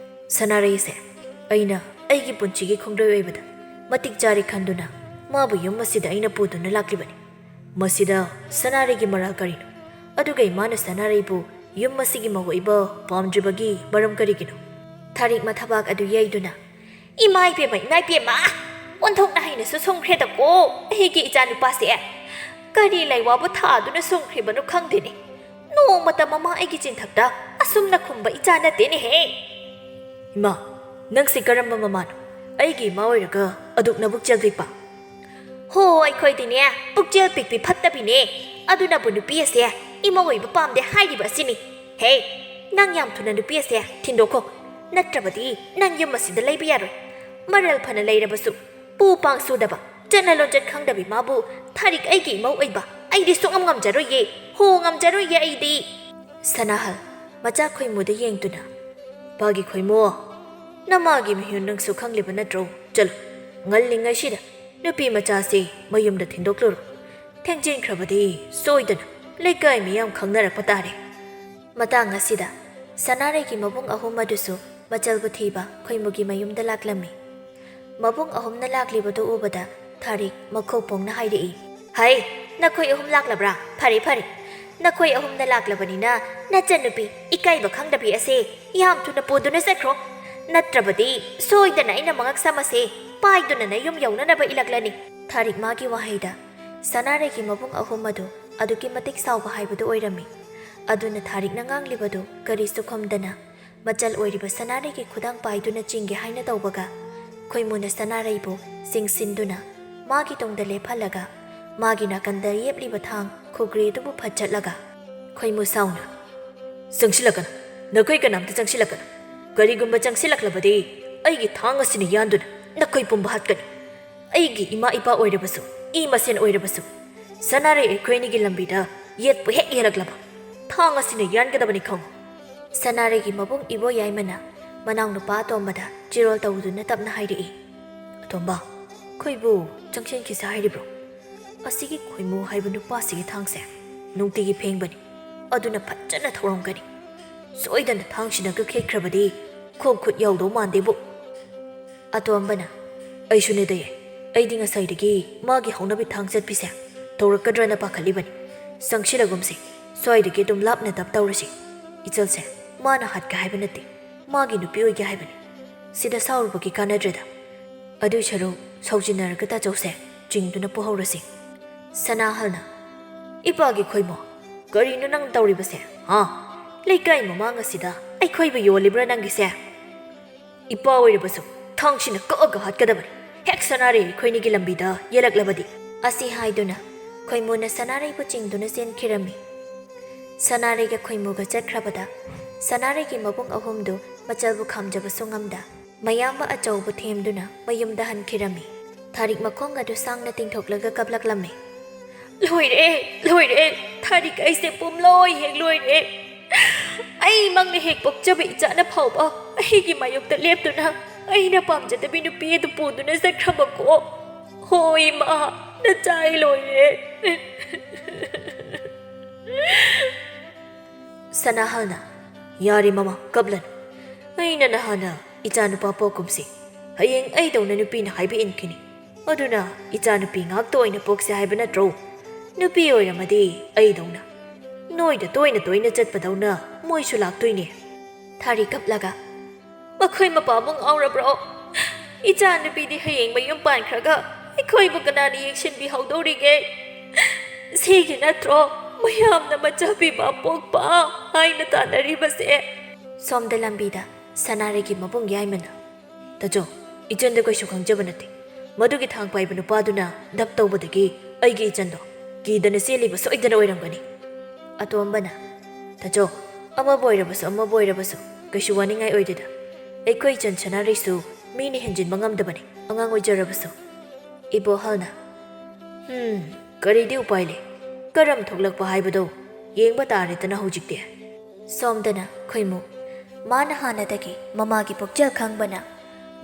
ꯁꯅꯥꯔꯩ ꯑꯁꯦ ꯑꯩꯅ ꯑꯩꯒꯤ ꯄꯨꯟꯁꯤꯒꯤ ꯈꯣꯡꯂꯣꯏ ꯑꯣꯏꯕꯗ ꯃꯇꯤꯛ ꯆꯥꯔꯦ ꯈꯟꯗꯨꯅ ꯃꯥꯕꯨ ꯌꯨꯝ ꯑꯁꯤꯗ ꯑꯩꯅ ꯄꯨꯗꯨꯅ ꯂꯥꯛꯂꯤꯕꯅꯤ꯫ ꯃꯁꯤꯗ ꯁꯅꯥꯔꯩꯒꯤ ꯃꯔꯥꯜ ꯀꯔꯤꯅꯣ? ꯑꯗꯨꯒ ꯏꯃꯥꯅ ꯁꯅꯥꯔꯩꯕꯨ ꯌꯨꯝ ꯑꯁꯤꯒꯤ ꯃꯧ ꯑꯣꯏꯕ ꯄꯥꯝꯗ꯭ꯔꯤꯕꯒꯤ ꯃꯔꯝ ꯀꯔꯤꯒꯤꯅꯣ?" ꯊꯥꯔꯤꯛ ꯃꯊꯕꯥꯛ ꯑꯗꯨ ꯌꯩꯗꯨꯅ, "ꯏꯃꯥ ꯏꯕꯦꯝꯃ, ꯏꯃꯥ ꯏꯕꯦꯝꯃ! ꯑꯣꯟꯊꯣꯛꯅ ꯍꯩꯅꯁꯨ ꯁꯨꯝꯈ꯭ꯔꯦꯗꯀꯣ ꯑꯩꯒꯤ ꯏꯆꯥꯅꯨꯄꯥꯁꯦ꯫ ꯀꯔꯤ ꯂꯩꯋꯥꯕꯨ ꯊꯥꯗꯨꯅ ꯁꯨꯝꯈ꯭ꯔꯤꯕꯅꯣ ꯈꯪꯗꯦꯅꯦ꯫ ꯅꯣꯡꯃꯇ ꯃꯃꯥ ꯑꯩꯒꯤ ꯆꯤꯟꯊꯛꯇ ꯑꯁꯨꯝꯅ ꯈꯨꯝꯕ ꯏꯆꯥ ꯅꯠꯇꯦꯅꯦꯍꯦ!" "ꯏꯃꯥ, ꯅꯪꯁꯦ ꯀꯔꯝꯕ ꯃꯃꯥꯅꯣ? ꯑꯩꯒꯤ ꯏꯃꯥ ꯑꯣꯏꯔꯒ ꯑꯗꯨꯛ ꯅꯕꯨꯛ ꯆꯦꯜꯗ꯭ꯔꯤꯕ?" "ꯍꯣ, ꯑꯩꯈꯣꯏꯗꯤꯅꯦ, ꯄꯨꯛꯆꯦꯜ ꯄꯤꯛꯄꯤ ꯐꯠꯇꯕꯤꯅꯦ꯫ ꯑꯗꯨꯅꯕꯨ ꯅꯨꯄꯤ ꯑꯁꯦ ꯏꯃꯧ ꯑꯣꯏꯕ ꯄꯥꯝꯗꯦ ꯍꯥꯏꯔꯤꯕ ꯑꯁꯤꯅꯤ꯫ ꯍꯦ, ꯅꯪ ꯌꯥꯝ ꯊꯨꯅ ꯅꯨꯄꯤ ꯑꯁꯦ ꯊꯤꯟꯗꯣꯛꯈꯣ꯫ ꯅꯠꯇ꯭ꯔꯕꯗꯤ ꯅꯪ ꯌꯨꯝ ꯑꯁꯤꯗ ꯂꯩꯕ ꯌꯥꯔꯣꯏ꯫ ꯃꯔꯜ ꯐꯅ ꯂꯩꯔꯕꯁꯨ, ꯄꯨ ꯄꯥꯡ ꯁꯨꯗꯕ, ꯆꯠꯅ ꯂꯣꯟꯆꯠ ꯈꯪꯗꯕꯤ ꯃꯥꯕꯨ ꯊꯥꯔꯤꯛ ꯑꯩꯒꯤ ꯏꯃꯧ ꯑꯣꯏꯕ ꯑꯩꯗꯤ ꯁꯨꯡꯉꯝ ꯉꯝꯖꯔꯣꯏꯌꯦ꯫ ꯍꯣ, ꯉꯝꯖꯔꯣꯏꯌꯦ ꯑꯩꯗꯤ!" ꯁꯅꯥꯍꯜ, ꯃꯆꯥ ꯈꯣꯏꯃꯨꯗ ꯌꯦꯡꯗꯨꯅ, "ꯄꯥꯒꯤ ꯈꯣꯏꯃꯨ, ꯅꯃꯥꯒꯤ ꯃꯤꯍꯨꯟ ꯅꯪꯁꯨ ꯈꯪꯂꯤꯕ ꯅꯠꯇ꯭ꯔꯣ? ꯆꯠꯂꯨ, ꯉꯜꯂꯤꯉꯩꯁꯤꯗ ꯅꯨꯄꯤ ꯃꯆꯥꯁꯤ ꯃꯌꯨꯝꯗ ꯊꯤꯟꯗꯣꯛꯂꯨꯔꯣ꯫ ꯊꯦꯡꯖꯤꯟꯈ꯭ꯔꯕꯗꯤ ꯁꯣꯏꯗꯅ ꯂꯩꯀꯥꯏ ꯃꯤꯌꯥꯝ ꯈꯪꯅꯔꯛꯄ ꯇꯥꯔꯦ꯫" ꯃꯇꯥꯡ ꯑꯁꯤꯗ ꯁꯅꯥꯔꯩꯒꯤ ꯃꯕꯨꯡ ꯑꯍꯨꯝ ꯑꯗꯨꯁꯨ ꯃꯆꯜꯕꯨ ꯊꯤꯕ ꯈꯣꯏꯃꯨꯒꯤ ꯃꯌꯨꯝꯗ ꯂꯥꯛꯂꯝꯃꯤ꯫ ꯃꯕꯨꯡ ꯑꯍꯨꯝꯅ ꯂꯥꯛꯂꯤꯕꯗꯨ ꯎꯕꯗ ꯊꯥꯔꯤꯛ ꯃꯈꯧ ꯄꯣꯡꯅ ꯍꯥꯏꯔꯛꯏ, "ꯍꯩ, ꯅꯈꯣꯏ ꯑꯍꯨꯝ ꯂꯥꯛꯂꯕ꯭ꯔꯥ? ꯐꯔꯦ, ꯐꯔꯦ꯫ ꯅꯈꯣꯏ ꯑꯍꯨꯝꯅ ꯂꯥꯛꯂꯕꯅꯤꯅ ꯅꯆꯟꯅꯨꯄꯤ ꯏꯀꯥꯏꯕ ꯈꯪꯗꯕꯤ ꯑꯁꯦ ꯌꯥꯝ ꯊꯨꯅ ꯄꯨꯗꯨꯅ ꯆꯠꯈ꯭ꯔꯣ꯫ ꯅꯠꯇ꯭ꯔꯕꯗꯤ ꯁꯣꯏꯗꯅ ꯑꯩꯅ ꯃꯉꯛ ꯁꯝ ꯑꯁꯦ ꯄꯥꯏꯗꯨꯅ ꯅꯌꯨꯝ ꯌꯧꯅꯅꯕ ꯏꯜꯂꯛꯂꯅꯤ꯫" ꯊꯥꯔꯤꯛ ꯃꯥꯒꯤ ꯋꯥꯍꯩꯗ ꯁꯅꯥꯔꯩꯒꯤ ꯃꯕꯨꯡ ꯑꯍꯨꯝ ꯑꯗꯨ ꯑꯗꯨꯛꯀꯤ ꯃꯇꯤꯛ ꯁꯥꯎꯕ ꯍꯥꯏꯕꯗꯨ ꯑꯣꯏꯔꯝꯃꯤ꯫ ꯑꯗꯨꯅ ꯊꯥꯔꯤꯛꯅ ꯉꯥꯡꯂꯤꯕꯗꯨ ꯀꯔꯤꯁꯨ ꯈꯨꯝꯗꯅ ꯃꯆꯜ ꯑꯣꯏꯔꯤꯕ ꯁꯅꯥꯔꯩꯒꯤ ꯈꯨꯗꯥꯡ ꯄꯥꯏꯗꯨꯅ ꯆꯤꯡꯒꯦ ꯍꯥꯏꯅ ꯇꯧꯕꯒ, ꯈꯣꯏꯃꯨꯅ ꯁꯅꯥꯔꯩꯕꯨ ꯆꯤꯡꯁꯤꯟꯗꯨꯅ ꯃꯥꯒꯤ ꯇꯨꯡꯗ ꯂꯦꯞꯍꯜꯂꯒ, ꯃꯥꯒꯤ ꯅꯥꯀꯟꯗ ꯌꯦꯞꯂꯤꯕ ꯊꯥꯡ ꯈꯨꯒ꯭ꯔꯤ ꯑꯗꯨꯕꯨ ꯐꯠꯆꯠꯂꯒ, ꯈꯣꯏꯃꯨ ꯁꯥꯎꯅ, "ꯆꯪꯁꯤꯜꯂꯛꯀꯅꯨ, ꯅꯈꯣꯏ ꯀꯅꯥꯝꯇ ꯆꯪꯁꯤꯜꯂꯛꯀꯅꯨ꯫ ꯀꯔꯤꯒꯨꯝꯕ ꯆꯪꯁꯤꯜꯂꯛꯂꯕꯗꯤ ꯑꯩꯒꯤ ꯊꯥꯡ ꯑꯁꯤꯅ ꯌꯥꯟꯗꯨꯅ ꯅꯈꯣꯏ ꯄꯨꯝꯕ ꯍꯥꯠꯀꯅꯤ꯫ ꯑꯩꯒꯤ ꯏꯃꯥ ꯏꯄꯥ ꯑꯣꯏꯔꯕꯁꯨ, ꯏ ꯃꯁꯦꯟ ꯑꯣꯏꯔꯕꯁꯨ, "ꯁꯅꯥꯔꯩ, ꯑꯩꯈꯣꯏ ꯑꯅꯤꯒꯤ ꯂꯝꯕꯤꯗ ꯌꯦꯠꯄꯨ ꯍꯦꯛ ꯌꯦꯜꯂꯛꯂꯕ, ꯊꯥꯡ ꯑꯁꯤꯅ ꯌꯥꯟꯒꯗꯕꯅꯤ, ꯈꯪꯉꯨ!" ꯁꯅꯥꯔꯩꯒꯤ ꯃꯕꯨꯡ ꯏꯕꯣ ꯌꯥꯏꯃꯅ ꯃꯅꯥꯎꯅꯨꯄꯥ ꯑꯇꯣꯝꯕꯗ ꯆꯤꯔꯣꯜ ꯇꯧꯗꯨꯅ ꯇꯞꯅ ꯍꯥꯏꯔꯛꯏ, "ꯑꯇꯣꯝꯕ, ꯈꯣꯏꯕꯨ ꯆꯪꯁꯤꯟꯈꯤꯁꯦ ꯍꯥꯏꯔꯤꯕ꯭ꯔꯣ? ꯑꯁꯤꯒꯤ ꯈꯣꯏꯃꯨ ꯍꯥꯏꯕ ꯅꯨꯄꯥꯁꯤꯒꯤ ꯊꯥꯡꯁꯦ ꯅꯨꯡꯇꯤꯒꯤ ꯐꯦꯡꯕꯅꯤ, ꯑꯗꯨꯅ ꯐꯖꯅ ꯊꯧꯔꯝꯒꯅꯤ꯫ ꯁꯣꯏꯗꯅ ꯊꯥꯡꯁꯤꯅ ꯀꯛꯈꯦꯛꯈ꯭ꯔꯕꯗꯤ ꯈꯣꯡ ꯈꯨꯠ ꯌꯥꯎꯗꯧ ꯃꯥꯟꯗꯦꯕꯨ꯫" ꯑꯇꯣꯝꯕꯅ, "ꯑꯩꯁꯨꯅꯦ ꯗꯌꯦ, ꯑꯩꯗꯤ ꯉꯁꯥꯏꯗꯒꯤ ꯃꯥꯒꯤ ꯍꯧꯅꯕꯤ ꯊꯥꯡ ꯆꯠꯄꯤꯁꯦ ꯇꯧꯔꯛꯀꯗ꯭ꯔꯅ ꯄꯥꯈꯠꯂꯤꯕꯅꯤ꯫ ꯆꯪꯁꯤꯜꯂꯒꯨꯝꯁꯤ, ꯁ꯭ꯋꯥꯏꯗꯒꯤ ꯑꯗꯨꯝ ꯂꯥꯞꯅ ꯇꯞ ꯇꯧꯔꯁꯤ꯫ ꯏꯆꯜꯁꯦ ꯃꯥꯅ ꯍꯥꯠꯀꯦ ꯍꯥꯏꯕ ꯅꯠꯇꯦ, ꯃꯥꯒꯤ ꯅꯨꯄꯤ ꯑꯣꯏꯒꯦ ꯍꯥꯏꯕꯅꯤ꯫ ꯁꯤꯗ ꯁꯥꯎꯔꯨꯕꯒꯤ ꯀꯥꯟꯅꯗ꯭ꯔꯦꯗ꯫ ꯑꯗꯨꯏ ꯁꯔꯨꯛ ꯁꯥꯎꯖꯤꯟꯅꯔꯒ ꯇꯥꯆꯧꯁꯦ ꯆꯤꯡꯗꯨꯅ ꯄꯨꯍꯧꯔꯁꯤ꯫" ꯁꯅꯥꯍꯜꯅ, "ꯏꯄꯥꯒꯤ ꯈꯣꯏꯃꯣ, ꯀꯔꯤꯅꯣ ꯅꯪ ꯇꯧꯔꯤꯕꯁꯦ, ꯍꯥ? ꯂꯩꯀꯥꯏ ꯃꯃꯥꯡ ꯑꯁꯤꯗ ꯑꯩꯈꯣꯏꯕꯨ ꯌꯣꯜꯂꯤꯕ꯭ꯔꯥ ꯅꯪꯒꯤꯁꯦ? ꯏꯄꯥ ꯑꯣꯏꯔꯕꯁꯨ ꯊꯥꯡꯁꯤꯅ ꯀꯛꯑꯒ ꯍꯥꯠꯀꯗꯕꯅꯤ, ꯍꯦꯛ ꯁꯅꯥꯔꯩ ꯑꯩꯈꯣꯏꯅꯤꯒꯤ ꯂꯝꯕꯤꯗ ꯌꯦꯜꯂꯛꯂꯕꯗꯤ꯫" ꯑꯁꯤ ꯍꯥꯏꯗꯨꯅ ꯈꯣꯏꯃꯨꯅ ꯁꯅꯥꯔꯩꯕꯨ ꯆꯤꯡꯗꯨꯅ ꯆꯦꯟꯈꯤꯔꯝꯃꯤ꯫ ꯁꯅꯥꯔꯩꯒ ꯈꯣꯏꯃꯨꯒ ꯆꯠꯈ꯭ꯔꯕꯗ ꯁꯅꯥꯔꯩꯒꯤ ꯃꯕꯨꯡ ꯑꯍꯨꯝꯗꯨ ꯃꯆꯜꯕꯨ ꯈꯥꯝꯖꯕꯁꯨ ꯉꯝꯗ ꯃꯌꯥꯝꯕ ꯑꯆꯧꯕ ꯊꯦꯝꯗꯨꯅ ꯃꯌꯨꯝꯗ ꯍꯟꯈꯤꯔꯝꯃꯤ꯫ ꯊꯥꯔꯤꯛ ꯃꯈꯣꯡ ꯑꯗꯨ ꯁꯥꯡꯅ ꯇꯤꯡꯊꯣꯛꯂꯒ ꯀꯞꯂꯛꯂꯝꯃꯤ꯫ "ꯂꯣꯏꯔꯦ, ꯂꯣꯏꯔꯦ, ꯊꯥꯔꯤꯛ ꯑꯩꯁꯦ ꯄꯨꯝꯂꯣꯏ ꯍꯦꯛ ꯂꯣꯏꯔꯦ꯫ ꯑꯩꯃꯛꯅ ꯍꯦꯛ ꯄꯣꯛꯆꯕ ꯏꯆꯥꯅ ꯐꯥꯎꯕ ꯑꯩꯒꯤ ꯃꯥꯌꯣꯛꯇ ꯂꯦꯞꯇꯨꯅ ꯑꯩꯅ ꯄꯥꯝꯖꯗꯕꯤ ꯅꯨꯄꯤ ꯑꯗꯨ ꯄꯨꯗꯨꯅ ꯆꯠꯈ꯭ꯔꯕꯀꯣ꯫ ꯍꯣꯏ ꯏꯃꯥ, ꯅꯆꯥ ꯑꯩ ꯂꯣꯏꯔꯦ꯫" ꯁꯅꯥꯍꯜꯅ, "ꯌꯥꯔꯦ ꯃꯃꯥ, ꯀꯞꯂꯅꯨ꯫ ꯑꯩꯅ ꯅꯍꯥꯟꯅ ꯏꯆꯥꯅꯨꯄꯥ ꯄꯣꯛꯀꯨꯝꯁꯤ, ꯍꯌꯦꯡ ꯑꯩꯗꯧꯅ ꯅꯨꯄꯤꯅ ꯍꯥꯏꯕ ꯏꯟꯈꯤꯅꯤ꯫ ꯑꯗꯨꯅ ꯏꯆꯥꯅꯨꯄꯤ ꯉꯥꯛꯇ ꯑꯣꯏꯅ ꯄꯣꯛꯁꯦ ꯍꯥꯏꯕ ꯅꯠꯇ꯭ꯔꯣ? ꯅꯨꯄꯤ ꯑꯣꯏꯔꯝꯃꯗꯤ ꯑꯩꯗꯧꯅ ꯅꯣꯏꯗ ꯇꯣꯏꯅ ꯇꯣꯏꯅ ꯆꯠꯄꯗꯧꯅ ꯃꯣꯏꯁꯨ ꯂꯥꯛꯇꯣꯏꯅꯦ꯫" ꯊꯥꯔꯤ ꯀꯞꯂꯒ, "ꯃꯈꯣꯏ ꯃꯄꯥꯕꯨ ꯉꯥꯎꯔꯕ꯭ꯔꯣ? ꯏꯆꯥꯅꯨꯄꯤꯗꯤ ꯍꯌꯦꯡ ꯃꯌꯨꯝ ꯄꯥꯟꯈ꯭ꯔꯒ ꯑꯩꯈꯣꯏꯕꯨ ꯀꯅꯥꯅ ꯌꯦꯡꯁꯤꯟꯕꯤꯍꯧꯗꯧꯔꯤꯒꯦ? ꯁꯤꯒꯤ ꯅꯠꯇ꯭ꯔꯣ ꯃꯌꯥꯝꯅ ꯃꯆꯥ ꯄꯤꯕ ꯄꯣꯛꯄ ꯍꯥꯏꯅ ꯇꯥꯟꯅꯔꯤꯕꯁꯦ?" ꯁꯣꯝꯗ ꯂꯝꯕꯤꯗ ꯁꯅꯥꯔꯩꯒꯤ ꯃꯕꯨꯡ ꯌꯥꯏꯃꯅ, "ꯇꯥꯆꯧ, ꯏꯆꯟꯗ ꯀꯩꯁꯨ ꯈꯪꯖꯕ ꯅꯠꯇꯦ꯫ ꯃꯗꯨꯒꯤ ꯊꯥꯡ ꯄꯥꯏꯕ ꯅꯨꯄꯥꯗꯨꯅ ꯙꯞ ꯇꯧꯕꯗꯒꯤ ꯑꯩꯒꯤ ꯏꯆꯟꯗꯣ ꯀꯤꯗꯅ ꯆꯦꯜꯂꯤꯕ ꯁꯣꯏꯗꯅ ꯑꯣꯏꯔꯝꯒꯅꯤ꯫" ꯑꯇꯣꯝꯕꯅ, "ꯇꯥꯆꯧ, ꯑꯃꯕꯨ ꯑꯣꯏꯔꯕꯁꯨ ꯑꯃꯕꯨ ꯑꯣꯏꯔꯕꯁꯨ ꯀꯩꯁꯨ ꯋꯥꯅꯤꯡꯉꯥꯏ ꯑꯣꯏꯗꯦꯗ꯫ ꯑꯩꯈꯣꯏ ꯏꯆꯟ ꯁꯅꯥꯔꯩꯁꯨ ꯃꯤꯅ ꯍꯦꯟꯖꯤꯟꯕ ꯉꯝꯗꯕꯅꯤ, ꯑꯉꯥꯡ ꯑꯣꯏꯖꯔꯕꯁꯨ꯫" ꯏꯕꯣꯍꯜꯅ, "ꯍꯝ, ꯀꯔꯤꯗꯤ ꯎꯄꯥꯏ ꯂꯩ? ꯀꯔꯝ ꯊꯣꯛꯂꯛꯄ ꯍꯥꯏꯕꯗꯣ ꯌꯦꯡꯕ ꯇꯥꯔꯦꯗꯅ ꯍꯧꯖꯤꯛꯇꯤ꯫ ꯁꯣꯝꯗꯅ ꯈꯣꯏꯃꯨ꯫ ꯃꯥꯅ ꯍꯥꯟꯅꯗꯒꯤ ꯃꯃꯥꯒꯤ ꯄꯨꯛꯆꯦꯜ ꯈꯪꯕꯅ,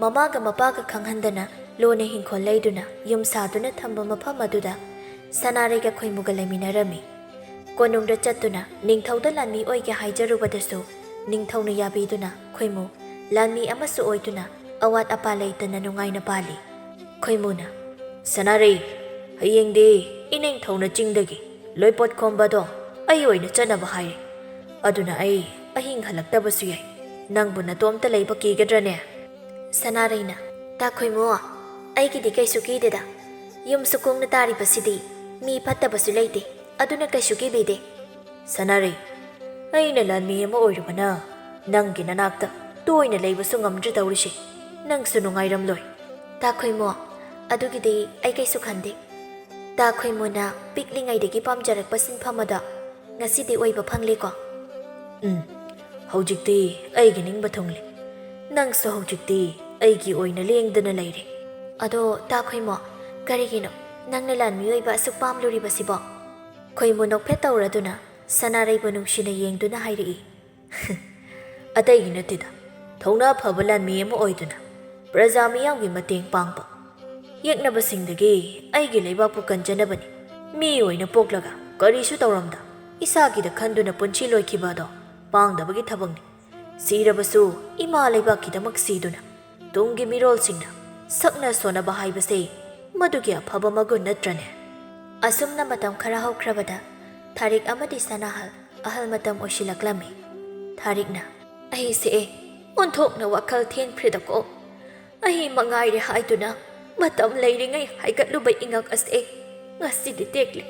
ꯃꯃꯥꯒ ꯃꯄꯥꯒ ꯈꯪꯍꯟꯗꯅ ꯂꯨꯅ ꯍꯤꯡꯈꯣꯜ ꯂꯩꯗꯨꯅ ꯌꯨꯝ ꯁꯥꯗꯨꯅ ꯊꯝꯕ ꯃꯐꯝ ꯑꯗꯨꯗ ꯁꯅꯥꯔꯩꯒ ꯈꯣꯏꯃꯨꯒ ꯂꯩꯃꯤꯟꯅꯔꯝꯃꯤ꯫ ꯀꯣꯅꯨꯡꯗ ꯆꯠꯇꯨꯅ ꯅꯤꯡꯊꯧꯗ ꯂꯥꯟꯃꯤ ꯑꯣꯏꯒꯦ ꯍꯥꯏꯖꯔꯨꯕꯗꯁꯨ ꯅꯤꯡꯊꯧꯅ ꯌꯥꯕꯤꯗꯨꯅ ꯈꯣꯏꯃꯨ ꯂꯥꯟꯃꯤ ꯑꯃꯁꯨ ꯑꯣꯏꯗꯨꯅ ꯑꯋꯥꯠ ꯑꯄꯥ ꯂꯩꯇꯅ ꯅꯨꯡꯉꯥꯏꯅ ꯄꯥꯜꯂꯤ꯫ ꯈꯣꯏꯃꯨꯅ, "ꯁꯅꯥꯔꯩ, ꯍꯌꯦꯡꯗꯤ ꯏꯅꯤꯡꯊꯧꯅ ꯆꯤꯡꯗꯒꯤ ꯂꯣꯏꯄꯣꯠ ꯈꯣꯝꯕꯗꯣ ꯑꯩ ꯑꯣꯏꯅ ꯆꯠꯅꯕ ꯍꯥꯏꯔꯦ꯫ ꯑꯗꯨꯅ ꯑꯩ ꯑꯍꯤꯡ ꯍꯜꯂꯛꯇꯕꯁꯨ ꯌꯥꯏ꯫ ꯅꯪꯕꯨ ꯅꯇꯣꯝꯇ ꯂꯩꯕ ꯀꯤꯒꯗ꯭ꯔꯅꯦ?" ꯁꯅꯥꯔꯩꯅ, "ꯇꯥ ꯈꯣꯏꯃꯨ, ꯑꯩꯒꯤꯗꯤ ꯀꯩꯁꯨ ꯀꯤꯗꯦꯗ꯫ ꯌꯨꯝꯁꯨ ꯀꯨꯡꯅ ꯇꯥꯔꯤꯕꯁꯤꯗꯤ ꯃꯤ ꯐꯠꯇꯕꯁꯨ ꯂꯩꯇꯦ, ꯑꯗꯨꯅ ꯀꯩꯁꯨ ꯀꯤꯕꯤꯗꯦ꯫" "ꯁꯅꯥꯔꯩ, ꯑꯩꯅ ꯂꯥꯟꯃꯤ ꯑꯃ ꯑꯣꯏꯔꯨꯕꯅ ꯅꯪꯒꯤ ꯅꯅꯥꯛꯇ ꯇꯣꯏꯅ ꯂꯩꯕꯁꯨ ꯉꯝꯗ꯭ꯔꯦ ꯇꯧꯔꯤꯁꯦ꯫ ꯅꯪꯁꯨ ꯅꯨꯡꯉꯥꯏꯔꯝꯂꯣꯏ꯫" "ꯇꯥ ꯈꯣꯏꯃꯨ, ꯑꯗꯨꯒꯤꯗꯤ ꯑꯩ ꯀꯩꯁꯨ ꯈꯟꯗꯦ꯫ ꯇꯥ ꯈꯣꯏꯃꯨꯅ ꯄꯤꯛꯂꯤꯉꯩꯗꯒꯤ ꯄꯥꯝꯖꯔꯛꯄ ꯁꯤꯟꯐꯝ ꯑꯗꯣ ꯉꯁꯤꯗꯤ ꯑꯣꯏꯕ ꯐꯪꯂꯦꯀꯣ?" "ꯎꯝ, ꯍꯧꯖꯤꯛꯇꯤ ꯑꯩꯒꯤ ꯅꯤꯡꯕ ꯊꯨꯡꯂꯦ꯫ ꯅꯪꯁꯨ ꯍꯧꯖꯤꯛꯇꯤ ꯑꯩꯒꯤ ꯑꯣꯏꯅ ꯂꯦꯡꯗꯅ ꯂꯩꯔꯦ꯫" "ꯑꯗꯣ ꯇꯥ ꯈꯣꯏꯃꯨ, ꯀꯔꯤꯒꯤꯅꯣ ꯅꯪꯅ ꯂꯥꯟꯃꯤ ꯑꯣꯏꯕ ꯑꯁꯨꯛ ꯄꯥꯝꯂꯨꯔꯤꯕꯁꯤꯕꯣ?" ꯈꯣꯏꯃꯨ ꯅꯣꯛꯐꯦꯠ ꯇꯧꯔꯗꯨꯅ ꯁꯅꯥꯔꯩꯕꯨ ꯅꯨꯡꯁꯤꯅ ꯌꯦꯡꯗꯨꯅ ꯍꯥꯏꯔꯛꯏ꯫ "ꯑꯇꯩꯒꯤ ꯅꯠꯇꯦꯗ, ꯊꯧꯅꯥ ꯐꯕ ꯂꯥꯟꯃꯤ ꯑꯃ ꯑꯣꯏꯗꯨꯅ ꯄ꯭ꯔꯖꯥ ꯃꯤꯌꯥꯝꯒꯤ ꯃꯇꯦꯡ ꯄꯥꯡꯕ, ꯌꯦꯛꯅꯕꯁꯤꯡꯗꯒꯤ ꯑꯩꯒꯤ ꯂꯩꯕꯥꯛꯄꯨ ꯀꯟꯖꯅꯕꯅꯤ꯫ ꯃꯤ ꯑꯣꯏꯅ ꯄꯣꯛꯂꯒ ꯀꯔꯤꯁꯨ ꯇꯧꯔꯝꯗ ꯏꯁꯥꯒꯤꯗ ꯈꯟꯗꯨꯅ ꯄꯨꯟꯁꯤ ꯂꯣꯏꯈꯤꯕ ꯑꯗꯣ ꯄꯥꯡꯗꯕꯒꯤ ꯊꯕꯛꯅꯤ꯫ ꯁꯤꯔꯕꯁꯨ ꯏꯃꯥ ꯂꯩꯕꯥꯛꯀꯤꯗꯃꯛ ꯁꯤꯗꯨꯅ ꯇꯨꯡꯒꯤ ꯃꯤꯔꯣꯜꯁꯤꯡꯅ ꯁꯛꯅ ꯁꯣꯟꯅꯕ ꯍꯥꯏꯕꯁꯦ ꯃꯗꯨꯒꯤ ꯑꯐꯕ ꯃꯒꯨꯟ ꯅꯠꯇ꯭ꯔꯅꯦ?" ꯑꯁꯨꯝꯅ ꯃꯇꯝ ꯈꯔ ꯍꯧꯈ꯭ꯔꯕꯗ ꯊꯥꯔꯤꯛ ꯑꯃꯗꯤ ꯁꯅꯥꯍꯜ ꯑꯍꯜ ꯃꯇꯝ ꯑꯣꯏꯁꯤꯜꯂꯛꯂꯝꯃꯤ꯫ ꯊꯥꯔꯤꯛꯅ, "ꯑꯩꯁꯦ ꯑꯣꯟꯊꯣꯛꯅ ꯋꯥꯈꯜ ꯊꯦꯟꯈ꯭ꯔꯦꯗꯀꯣ꯫ ꯑꯩ ꯃꯉꯥꯏꯔꯦ ꯍꯥꯏꯗꯨꯅ ꯃꯇꯝ ꯂꯩꯔꯤꯉꯩ ꯍꯥꯏꯒꯠꯂꯨꯕ ꯏꯉꯛ ꯑꯁꯦ ꯉꯁꯤꯗꯤ ꯇꯦꯛꯂꯦ꯫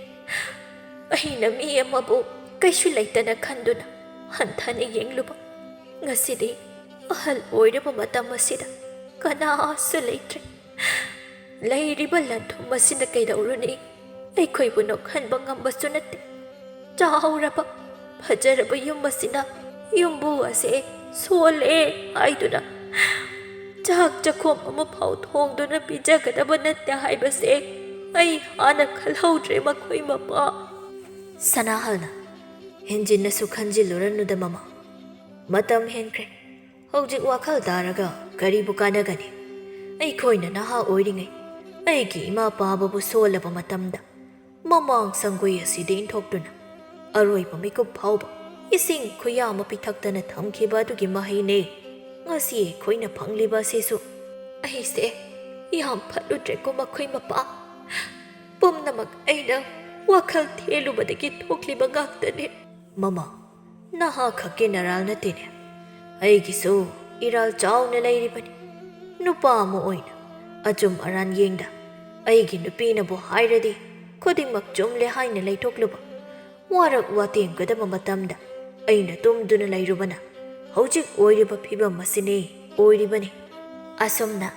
ꯑꯩꯅ ꯃꯤ ꯑꯃꯕꯨ ꯀꯩꯁꯨ ꯂꯩꯇꯅ ꯈꯟꯗꯨꯅ ꯍꯟꯊꯅ ꯌꯦꯡꯂꯨꯕ ꯉꯁꯤꯗꯤ ꯑꯍꯜ ꯑꯣꯏꯔꯕ ꯃꯇꯝ ꯑꯁꯤꯗ ꯀꯅꯥꯁꯨ ꯂꯩꯇ꯭ꯔꯦ꯫ ꯂꯩꯔꯤꯕ ꯂꯟ ꯊꯨꯝ ꯑꯁꯤꯅ ꯀꯩꯗꯧꯔꯨꯅꯤ? ꯑꯩꯈꯣꯏꯕꯨ ꯅꯣꯛꯍꯟꯕ ꯉꯝꯕꯁꯨ ꯅꯠꯇꯦ꯫ ꯆꯥꯎꯔꯕ, ꯐꯖꯔꯕ ꯌꯨꯝ ꯑꯁꯤꯅ ꯌꯨꯝꯕꯨ ꯑꯁꯦ ꯁꯣꯜꯂꯦ ꯍꯥꯏꯗꯨꯅ ꯆꯥꯛ ꯆꯥꯛꯈꯨꯝ ꯑꯃꯐꯥꯎ ꯊꯣꯡꯗꯨꯅ ꯄꯤꯖꯒꯗꯕ ꯅꯠꯇꯦ ꯍꯥꯏꯕꯁꯦ ꯑꯩ ꯍꯥꯟꯅ ꯈꯜꯍꯧꯗ꯭ꯔꯦ ꯃꯈꯣꯏ ꯃꯄꯥ꯫ ꯁꯅꯥꯍꯜꯅ, "ꯍꯦꯟꯖꯤꯟꯅꯁꯨ ꯈꯟꯖꯤꯜꯂꯨꯔꯅꯨꯗ ꯃꯃꯥ꯫ ꯃꯇꯝ ꯍꯦꯟꯈ꯭ꯔꯦ꯫ ꯍꯧꯖꯤꯛ ꯋꯥꯈꯜ ꯇꯥꯔꯒ ꯀꯔꯤꯕꯨ ꯀꯥꯟꯅꯒꯅꯤ? ꯑꯩꯈꯣꯏꯅ ꯅꯍꯥ ꯑꯣꯏꯔꯤꯉꯩ ꯑꯩꯒꯤ ꯏꯃꯥ ꯄꯥꯕꯕꯨ ꯁꯣꯜꯂꯕ ꯃꯇꯝꯗ ꯃꯃꯥꯡ ꯁꯪꯒꯣꯏ ꯑꯁꯤꯗ ꯏꯟꯊꯣꯛꯇꯨꯅ ꯑꯔꯣꯏꯕ ꯃꯤꯀꯨꯞ ꯐꯥꯎꯕ ꯏꯁꯤꯡ ꯈꯨꯌꯥ ꯑꯃ ꯄꯤꯊꯛꯇꯅ ꯊꯝꯈꯤꯕ ꯑꯗꯨꯒꯤ ꯃꯍꯩꯅꯦ ꯉꯁꯤ ꯑꯩꯈꯣꯏꯅ ꯐꯪꯂꯤꯕ ꯑꯁꯤꯁꯨ꯫ ꯑꯩꯁꯦ ꯌꯥꯝ ꯐꯠꯂꯨꯗ꯭ꯔꯦꯀꯣ ꯃꯈꯣꯏ ꯃꯄꯥ꯫ ꯄꯨꯝꯅꯃꯛ ꯑꯩꯅ ꯋꯥꯈꯜ ꯊꯦꯜꯂꯨꯕꯗꯒꯤ ꯊꯣꯛꯂꯤꯕ ꯉꯥꯛꯇꯅꯤ꯫" "ꯃꯃꯥ, ꯅꯍꯥ ꯈꯛꯀꯤ ꯅꯔꯥꯜ ꯅꯠꯇꯦꯅꯦ꯫ ꯑꯩꯒꯤꯁꯨ ꯏꯔꯥꯜ ꯆꯥꯎꯅ ꯂꯩꯔꯤꯕꯅꯤ꯫ ꯅꯨꯄꯥ ꯑꯃ ꯑꯣꯏꯅ ꯑꯆꯨꯝ ꯑꯔꯥꯟ ꯌꯦꯡꯗ ꯑꯩꯒꯤ ꯅꯨꯄꯤꯅꯕꯨ ꯍꯥꯏꯔꯗꯤ ꯈꯨꯗꯤꯡꯃꯛ ꯆꯨꯝꯂꯦ ꯍꯥꯏꯅ ꯂꯩꯊꯣꯛꯂꯨꯕ, ꯋꯥꯔꯛ ꯋꯥꯇꯦꯝꯒꯗꯕ ꯃꯇꯝꯗ ꯑꯩꯅ ꯇꯨꯝꯗꯨꯅ ꯂꯩꯔꯨꯕꯅ ꯍꯧꯖꯤꯛ ꯑꯣꯏꯔꯤꯕ ꯐꯤꯕꯝ ꯑꯁꯤꯅꯤ ꯑꯣꯏꯔꯤꯕꯅꯤ꯫" ꯑꯁꯨꯝꯅ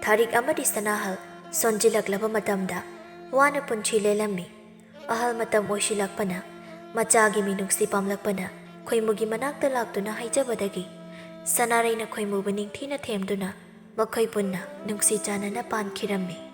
ꯊꯥꯔꯤꯛ ꯑꯃꯗꯤ ꯁꯅꯥꯍꯜ ꯁꯣꯟꯖꯤꯜꯂꯛꯂꯕ ꯃꯇꯝꯗ ꯋꯥꯅ ꯄꯨꯟꯁꯤ ꯂꯦꯜꯂꯝꯃꯤ꯫ ꯑꯍꯜ ꯃꯇꯝ ꯑꯣꯏꯁꯤꯜꯂꯛꯄꯅ, ꯃꯆꯥꯒꯤ ꯃꯤꯅꯨꯡꯁꯤ ꯄꯥꯝꯂꯛꯄꯅ ꯈꯣꯏꯃꯨꯒꯤ ꯃꯅꯥꯛꯇ ꯂꯥꯛꯇꯨꯅ ꯍꯥꯏꯖꯕꯗꯒꯤ ꯁꯅꯥꯔꯩꯅ ꯈꯣꯏꯃꯨꯕꯨ ꯅꯤꯡꯊꯤꯅ ꯊꯦꯝꯗꯨꯅ ꯃꯈꯣꯏ ꯄꯨꯟꯅ ꯅꯨꯡꯁꯤ ꯆꯥꯟꯅꯅ ꯄꯥꯟꯈꯤꯔꯝꯃꯤ꯫